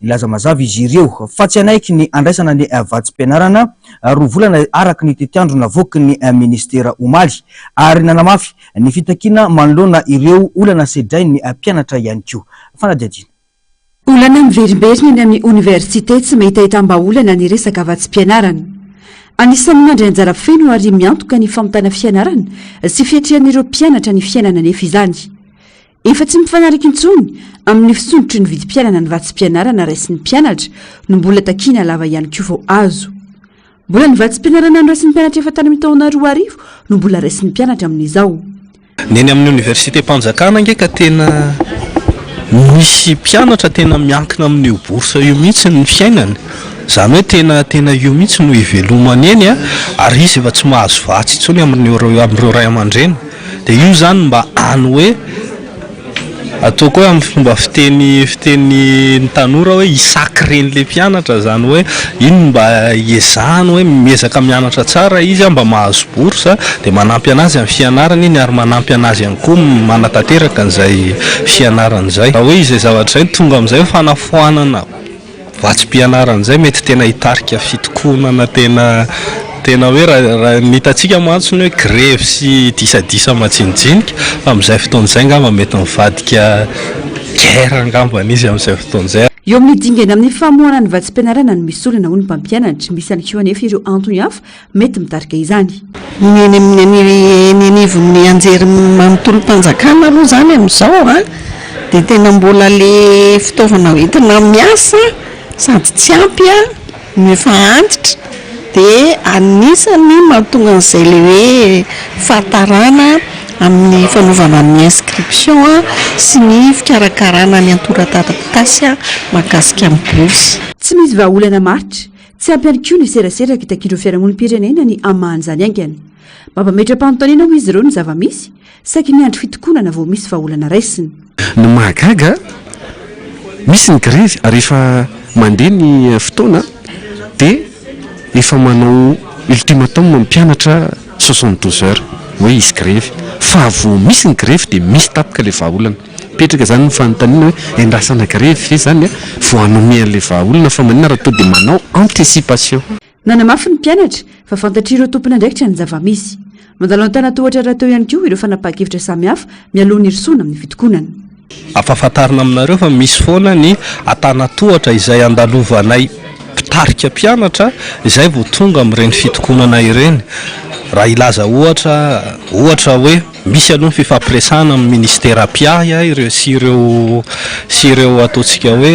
Nilaza mazava izy ireo fa tsy hanaiky ny handraisana ny vatsim-pianarana roa volana araka ny tetiandro navoaky ny minisitera omaly, ary nanamafy ny fitakiana manoloana ireo olana sedrain'ny mpianatra ihany koa. Fanadihadiana. Olana miverimberina eny amin'ny oniversite tsy mahita ahitam-bahaolana ny resaka vatsim-pianarana. Anisan'ny mandray anjara feno ary miantoka ny famitana fianarana sy fiatrehan'ireo mpianatra ny fiainana anefa izany. Efa tsy mifanaraka intsony amin'ny fisondrotry ny vidim-piainana ny vatsim-pianarana raisin'ny mpianatra no mbola takiana lava ihany koa vao azo. Mbola ny vatsim-pianarana noraisin'ny mpianatra efa tany amin'ny taona 2000 no mbola raisin'ny mpianatra amin'izao. Ny eny amin'ny oniversitem-panjakana ange ka tena misy mpianatra tena miankina amin'io bourse io mihitsy ny fiainany. Izany hoe tena tena io mihitsy no ivelomany eny an, ary izy efa tsy mahazo vatsy intsony amin'ireo amin'ireo ray aman-dreny. Dia io izany mba any hoe Ataoko hoe amin'ny fomba fiteny fitenin'ny tanora hoe hi-sacrer-n'ilay mpianatra izany hoe iny no mba iezahany hoe miezaka mianatra tsara izy mba mahazo bourse dia manampy an'azy amin'ny fianarany iny ary manampy an'azy ihany koa manatanteraka an'izay fianarany izay. Raha hoe izay zavatra izay no tonga amin'izay fanafoanana Vatsim-pianarana izay mety tena hitarika fitokonana tena tena hoe raha raha ny hitantsika mantsy ny hoe grevy sy disadisa majinijinika fa amin'izay fotoana izay angamba mety mivadika guerre angambany izy amin'izay fotoana izay. Eo amin'ny dingana amin'ny famoahana ny vatsim-pianarana no misy olana hoy ny mpampianatra. Misy ihany koa anefa ireo antony hafa mety mitarika izany. Ny eny amin'ny eny anivon'ny anjerimanontolom-panjakana aloha izany amin'izao an, dia tena mbola le fitaovana hoentina miasa sady tsy ampy an, no efa antitra, dia anisan'ny mahatonga an'izay le hoe fahatarana amin'ny fanaovana ny inscription sy ny fikarakarana ny antontan-taratasy mahakasika ny bourse. Tsy misy vahaolana maharitra Tsy ampy ihany koa ny serasera kitakian'ireo fiarahamonim-pirenena ny hamaha an'izany haingana. Mampametra-panontaniana hoy izy ireo ny zava-misy, saiky miandry fitokonana vao misy vahaolana raisina. Ny mahagaga, misy ny grevy ary efa mandeha ny fotoana dia efa manao ultimatum ny mpianatra 72 heures hoe hisy grevy fa vao misy ny grevy dia misy tapaka ilay vahaolana. Mipetraka izany ny fanontaniana hoe endrasana grevy ve izany vao hanome an'ilay vahaolana fa maninona raha tonga dia manao anticipation. Nanamafy ny mpianatra fa fantatr'ireo tompon'andraikitra ny zava-misy. Mandalo an-tanan-tohatra rahateo ihany koa ireo fanapahan-kevitra samihafa mialoha ny hirosoana amin'ny fitokonana. Ampahafantarina aminareo fa misy foana ny antanatohatra izay andalovanay mpitarika mpianatra izay vao tonga amin'ireny fitokonana ireny. Raha hilaza ohatra, ohatra hoe misy aloha ny fifampiresahana amin'ny ministera mpiahy ireo sy ireo sy ireo ataontsika hoe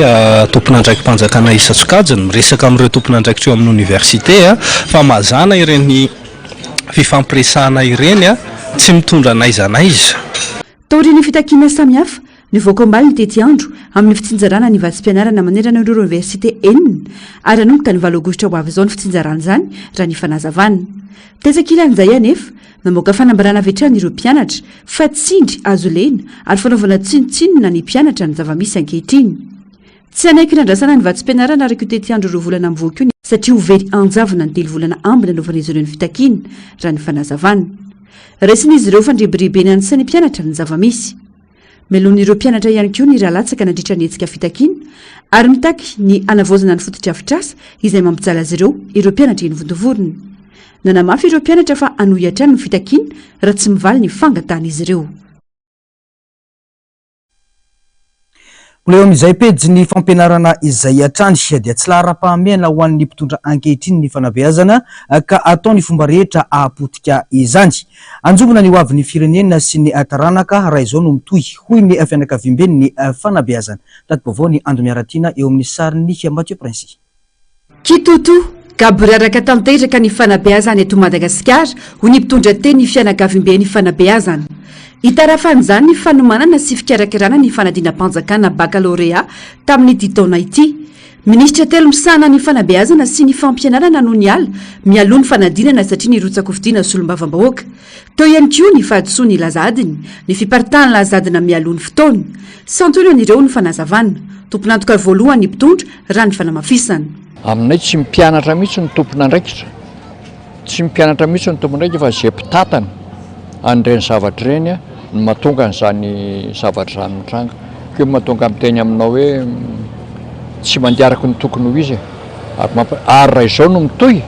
tompon'andraiki-panjakana isan-tsokajiny, miresaka amin'ireo tompon'andraikitra eo amin'ny oniversite fa mazàna ireny fifampiresahana ireny tsy mitondra n'aiza n'aiza. Taorian'ny fitakiana samihafa, nivoaka omaly ny tetiandro amin'ny fitsinjarana ny vatsim-pianarana manerana ireo oniversite enina ary hanomboka ny valo aogositra ho avy izao ny fitsinjarana izany raha ny fanazavana. Tetsy ankilan'izay anefa, namoaka fanambarana avy hatrany ireo mpianatra fa tsindry azo lena ary fanaovana tsinontsinona ny mpianatra ny zava-misy ankehitriny. Tsy hanaiky nandrasana ny vatsim-pianarana araka io tetiandro roa volana mivoaka io ny satria ho very anjavona ny telo volana ambiny nanaovan'izy ireo ny fitakiana, raha ny fanazavana. Raisin'izy ireo fandrebirebena ny sain'ny mpianatra ny zava-misy. Melohin'ireo mpianatra ihany koa ny ra latsaka nandritra ny hetsika fitakiana ary mitaky ny hanavaozana ny fotodrafitrasa izay mampijaly azy ireo ireo mpianatra eny Vontovorona. Nanamafy ireo mpianatra fa hanohy hatrany ny fitakiana raha tsy mivaly ny fangatahan'izy ireo. Mbola eo amin'izay pejin'ny fampianarana izay hatrany dia tsy laharam-pahamehana ho an'ny mpitondra ankehitriny ny fanabeazana ka atao ny fomba rehetra hahapotika izany. Anjombona ny hoavin'ny firenena sy ny taranaka raha izao no mitohy, hoy ny fianakaviamben'ny fanabeazana. Tati-baovao ny Ando Miaratiana eo amin'ny sarin'i Mathieu Princy. Kitoto, gaboraraka tanteraka ny fanabeazana eto Madagasikara, hoy ny mpitondra teny fianakaviamben'ny fanabeazana. Itarafan'izany ny fanomanana sy fikarakarana ny fanadinam-panjakana bakalorea tamin'ity taona ity. Minisitra telo misahana ny fanabeazana sy ny fampianarana no niala mialoha ny fanadinana satria nirotsa-kofidina solombavambahoaka. Teo ihany koa ny fahadisoan'ny laza adiny, ny fiparitahan'ny laza adina mialoha ny fotoana. Santionany ireo ny fanazavana. Tompon'antoka voalohany ny mpitondra, raha ny fanamafisana. Aminay tsy mpianatra mihitsy no tompon'andraikitra, tsy mpianatra mihitsy no tompon'andraikitra fa izay mpitantana an'ireny zavatra ireny no mahatonga an'izany zavatra izany mitranga. Koa mahatonga miteny aminao hoe tsy mandeha araka ny tokony ho izy e. Ary mampa- ary raha izao no mitohy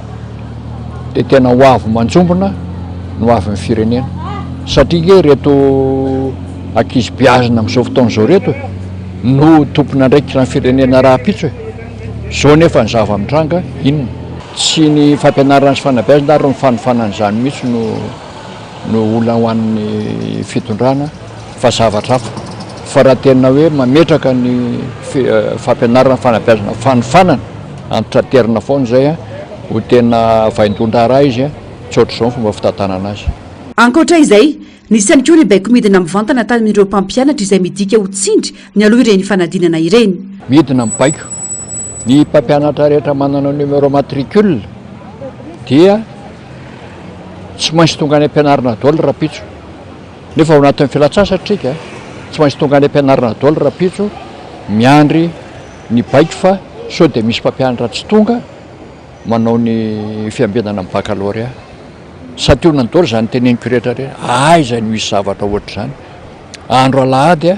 dia tena ho avy manjombona ny ho avin'ny firenena. Satria nge ireto ankizy beazina amin'izao fotoana izao ireto e, no tompon'andraikitra ny firenena rahampitso e. Izao nefa ny zava-mitranga, inona? Tsy ny fampianarana sy fanabeazana ary ny fanofanana izany mihitsy no no olana ho an'ny fitondrana fa zavatra hafa. Fa raha tena hoe mametraka ny fampianarana, fanabeazana, fanofanana, antitraterina foana izay, ho tena vaindohan-draharaha izy, tsy ohatr'izao ny fomba fitantanana azy. Ankoatra izay, nisy ihany koa ny baiko midina mivantana tany amin'ireo mpampianatra izay midika ho tsindry nialoha ireny fanadinana ireny. Midina ny baiko. Ny mpampianatra rehetra manana numéro matricule dia Tsy maintsy tonga any am-pianarana daholo rahampitso. Nefa ao anatin'ny fialan-tsasatra isika, tsy maintsy tonga any am-pianarana daholo rahampitso, miandry ny baiko fa sao dia misy mpampianatra tsy tonga manao ny fiambenana amin'ny baccalauréat. Santionany daholo izany teneniko rehetra ireny. Aiza no hisy zavatra ohatr'izany? Andro alahady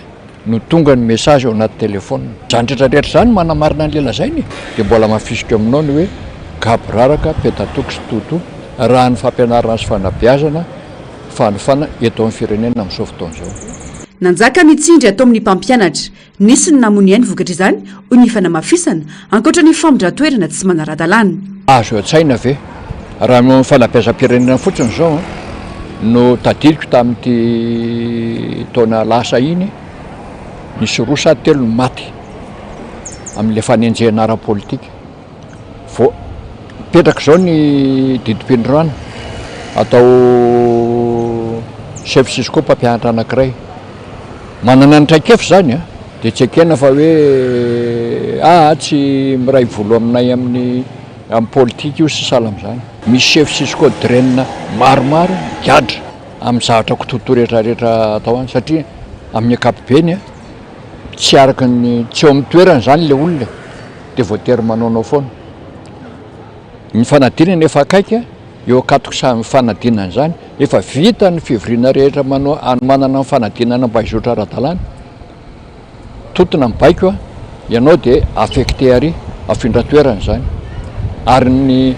no tonga ny message ao anaty téléphone. Izany rehetra rehetra izany manamarina an'ilay lazainy e! Dia mbola hamafisiko aminao ny hoe gaboraraka, petatoko sy toto raha ny fampianarana sy fanabeazana fanofana eto amin'ny firenena amin'izao fotoana izao. Nanjaka ny tsindry atao amin'ny mpampianatra. Nisy ny namono ainy vokatr'izany, hoy ny fanamafisana, ankoatra ny famindran-toerana tsy manara-dalàna. Azo an-tsaina ve raha noho ny fanabeazam-pirenena fotsiny izao no tadidiko tamin'ity taona lasa iny, nisy roa sa telo no maty amin'ilay fanenjehana ara-politika. Vao mipetraka izao ny didim-pitondrana atao chef Cisco mpampianatra anankiray. Manana ny traikefa izany an, dia tsy ekena fa hoe aa tsy miray volo aminay amin'ny amin'ny politika io sy sahala amin'izany. Misy chef Cisco DREN maromaro migadra amin'ny zavatra kitoatoa rehetra rehetra atao any satria amin'ny ankapobeny an, tsy araka ny tsy eo amin'ny toerany izany ilay olona e, dia voatery manaonao foana. Ny fanadinana efa akaiky. Eo ankatoky fanadinana izany, efa vita ny fivoriana rehetra manao hanomanana ny fanadinana mba hizotra ara-dalàna. Mitontona ny baiko ianao dia affecté ary afindra toerana izany. Ary ny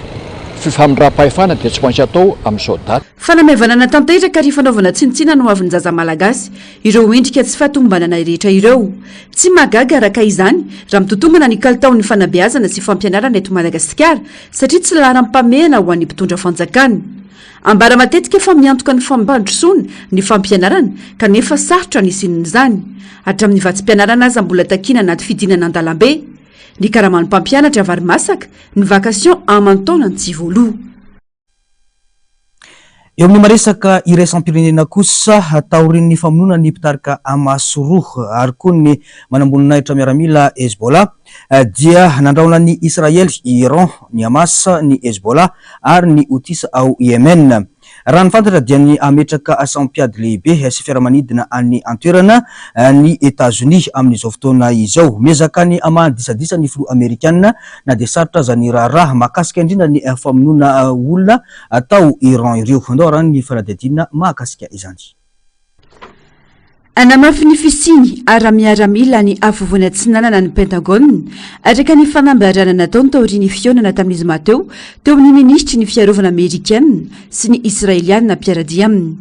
fifamindram-pahefana dia tsy maintsy atao amin'izao daty. Fanamaivanana tanteraka ary fanaovana tsinontsinona ny hoavin'ny zaza malagasy ireo endrika tsy fahatomombanana rehetra ireo. Tsy mahagaga araka izany raha mitotongana ny kalitaon'ny fanabeazana sy fampianarana eto Madagasikara satria tsy laharam-pahamehana ho an'ny mpitondra fanjakana. Ambara matetika fa miantoka ny fampandrosoana ny fampianarana kanefa sarotra ny hisian'izany. Hatramin'ny vatsim-pianarana aza mbola takiana anaty fidinana an-dalambe. Ny karaman'ny mpampianatra vary masaka, ny vacation aman-taonany tsy voaloa. Eo amin'ny maresaka iraisam-pirenena kosa, taorian'ny famonoana ny mpitarika Hamas roa ary koa ny manamboninahitra miaramila Hezbollah, dia nandrahona an'i Israely i Iran, ny Hamas, ny Hezbollah ary ny Houthis ao Yemen. Raha ny fantatra dia ny hametraka sambo-mpiady lehibe sy fiaramanidina any an-toerana ny Etazonia amin'izao fotoana izao. Miezaka ny hamaha ny disadisa ny filoha amerikana na dia sarotra aza ny raharaha mahakasika indrindra ny famonoana olona tao Iran ireo. Andao arahina ny fanadihadiana mahakasika izany. Hanamafy ny fisiany ara-miaramila any Afovoany Atsinanana ny Pentagone, araka ny fanambarana nataony taorian'ny fihaonana tamin'ny zoma teo teo amin'ny minisitry ny fiarovana amerikana sy ny Israeliana mpiara-dia aminy.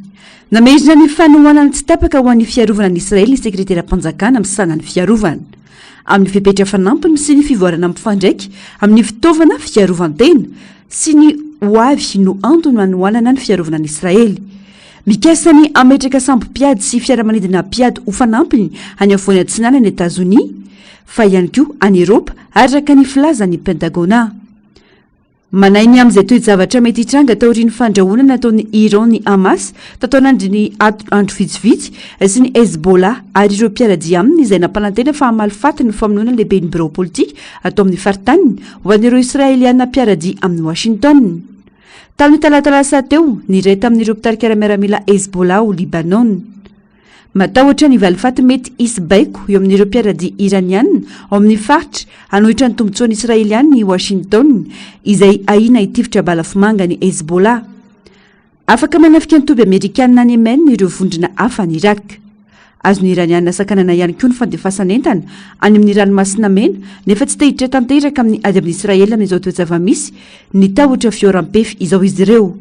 Namerina ny fanohanany tsy tapaka ho an'ny fiarovana an'i Israely ny sekreteram-panjakana misahana ny fiarovana. Amin'ny fepetra fanampiny sy ny fivoarana mifandraika amin'ny fitaovana fiarovan-tena sy ny hoavy no antony hanohanana ny fiarovana an'i Israely. Mikasa ny hametraka sambo mpiady sy fiaramanidina mpiady ho fanampiny any Afovoany Atsinanana Etazonia, fa ihany koa any Eropa, araka ny filazan'ny Pentagona. Manahy ny amin'izay toe-javatra mety hitranga taorian'ny fandrahonana nataon'i Iran ny Hamas tato anandrin'ny andro vitsivitsy sy ny Hezbollah ary ireo mpiara-dia aminy izay nampanantena fa hamaly faty ny famonoana ny lehiben'ny birao politika ato amin'ny faritaniny ho an'ireo Israeliana mpiara-dia amin'i Washington. Tamin'ny talata lasa teo, ny iray tamin'ireo mpitarika ara-miaramila Hezbollah ao Libanona. Matahotra ny valifaty mety hisy baiko eo amin'ireo mpiara-dia Iraniana ao amin'ny faritra hanohitra ny tombontsoan'ny Israeliana i Washington, izay ahiana hitifitra balafomanga ny Hezbollah. Afaka manafika ny toby Amerikana any Yemen ireo vondrona hafa any Iraq. Azon'ny Iraniana sakanana ihany koa ny fandefasana entana any amin'ny Ranomasina Mena, nefa tsy te hiditra tanteraka amin'ny ady amin'i Israely amin'izao toe-java-misy ny tahotra fihoaram-pefy izao izy ireo.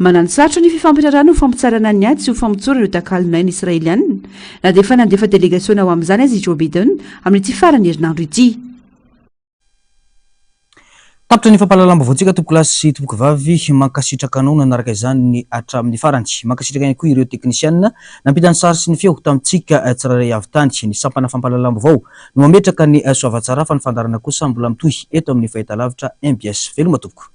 Mananosarotra ny fifampiraharahana ho fampitsarana ny ady sy ho famotsorana ireo takalon'aina Israeliana, na dia efa nandefa delegasiona ho amin'izany aza i Joe Biden amin'ity faran'ny herinandro ity. Tapitra ny fampahalalam-baovaontsika tompokolahy sy tompokovavy, mankasitraka anao nanaraka izany hatramin'ny farany. Mankasitraka ihany koa ireo teknisianina nampita ny sary sy ny feo tamintsika tsirairay avy tany. Ny sampana fampahalalam-baovao no mametraka ny soavatsara fa ny fandaharana kosa mbola mitohy eto amin'ny fahitalavitra mbs. Veloma tompoko.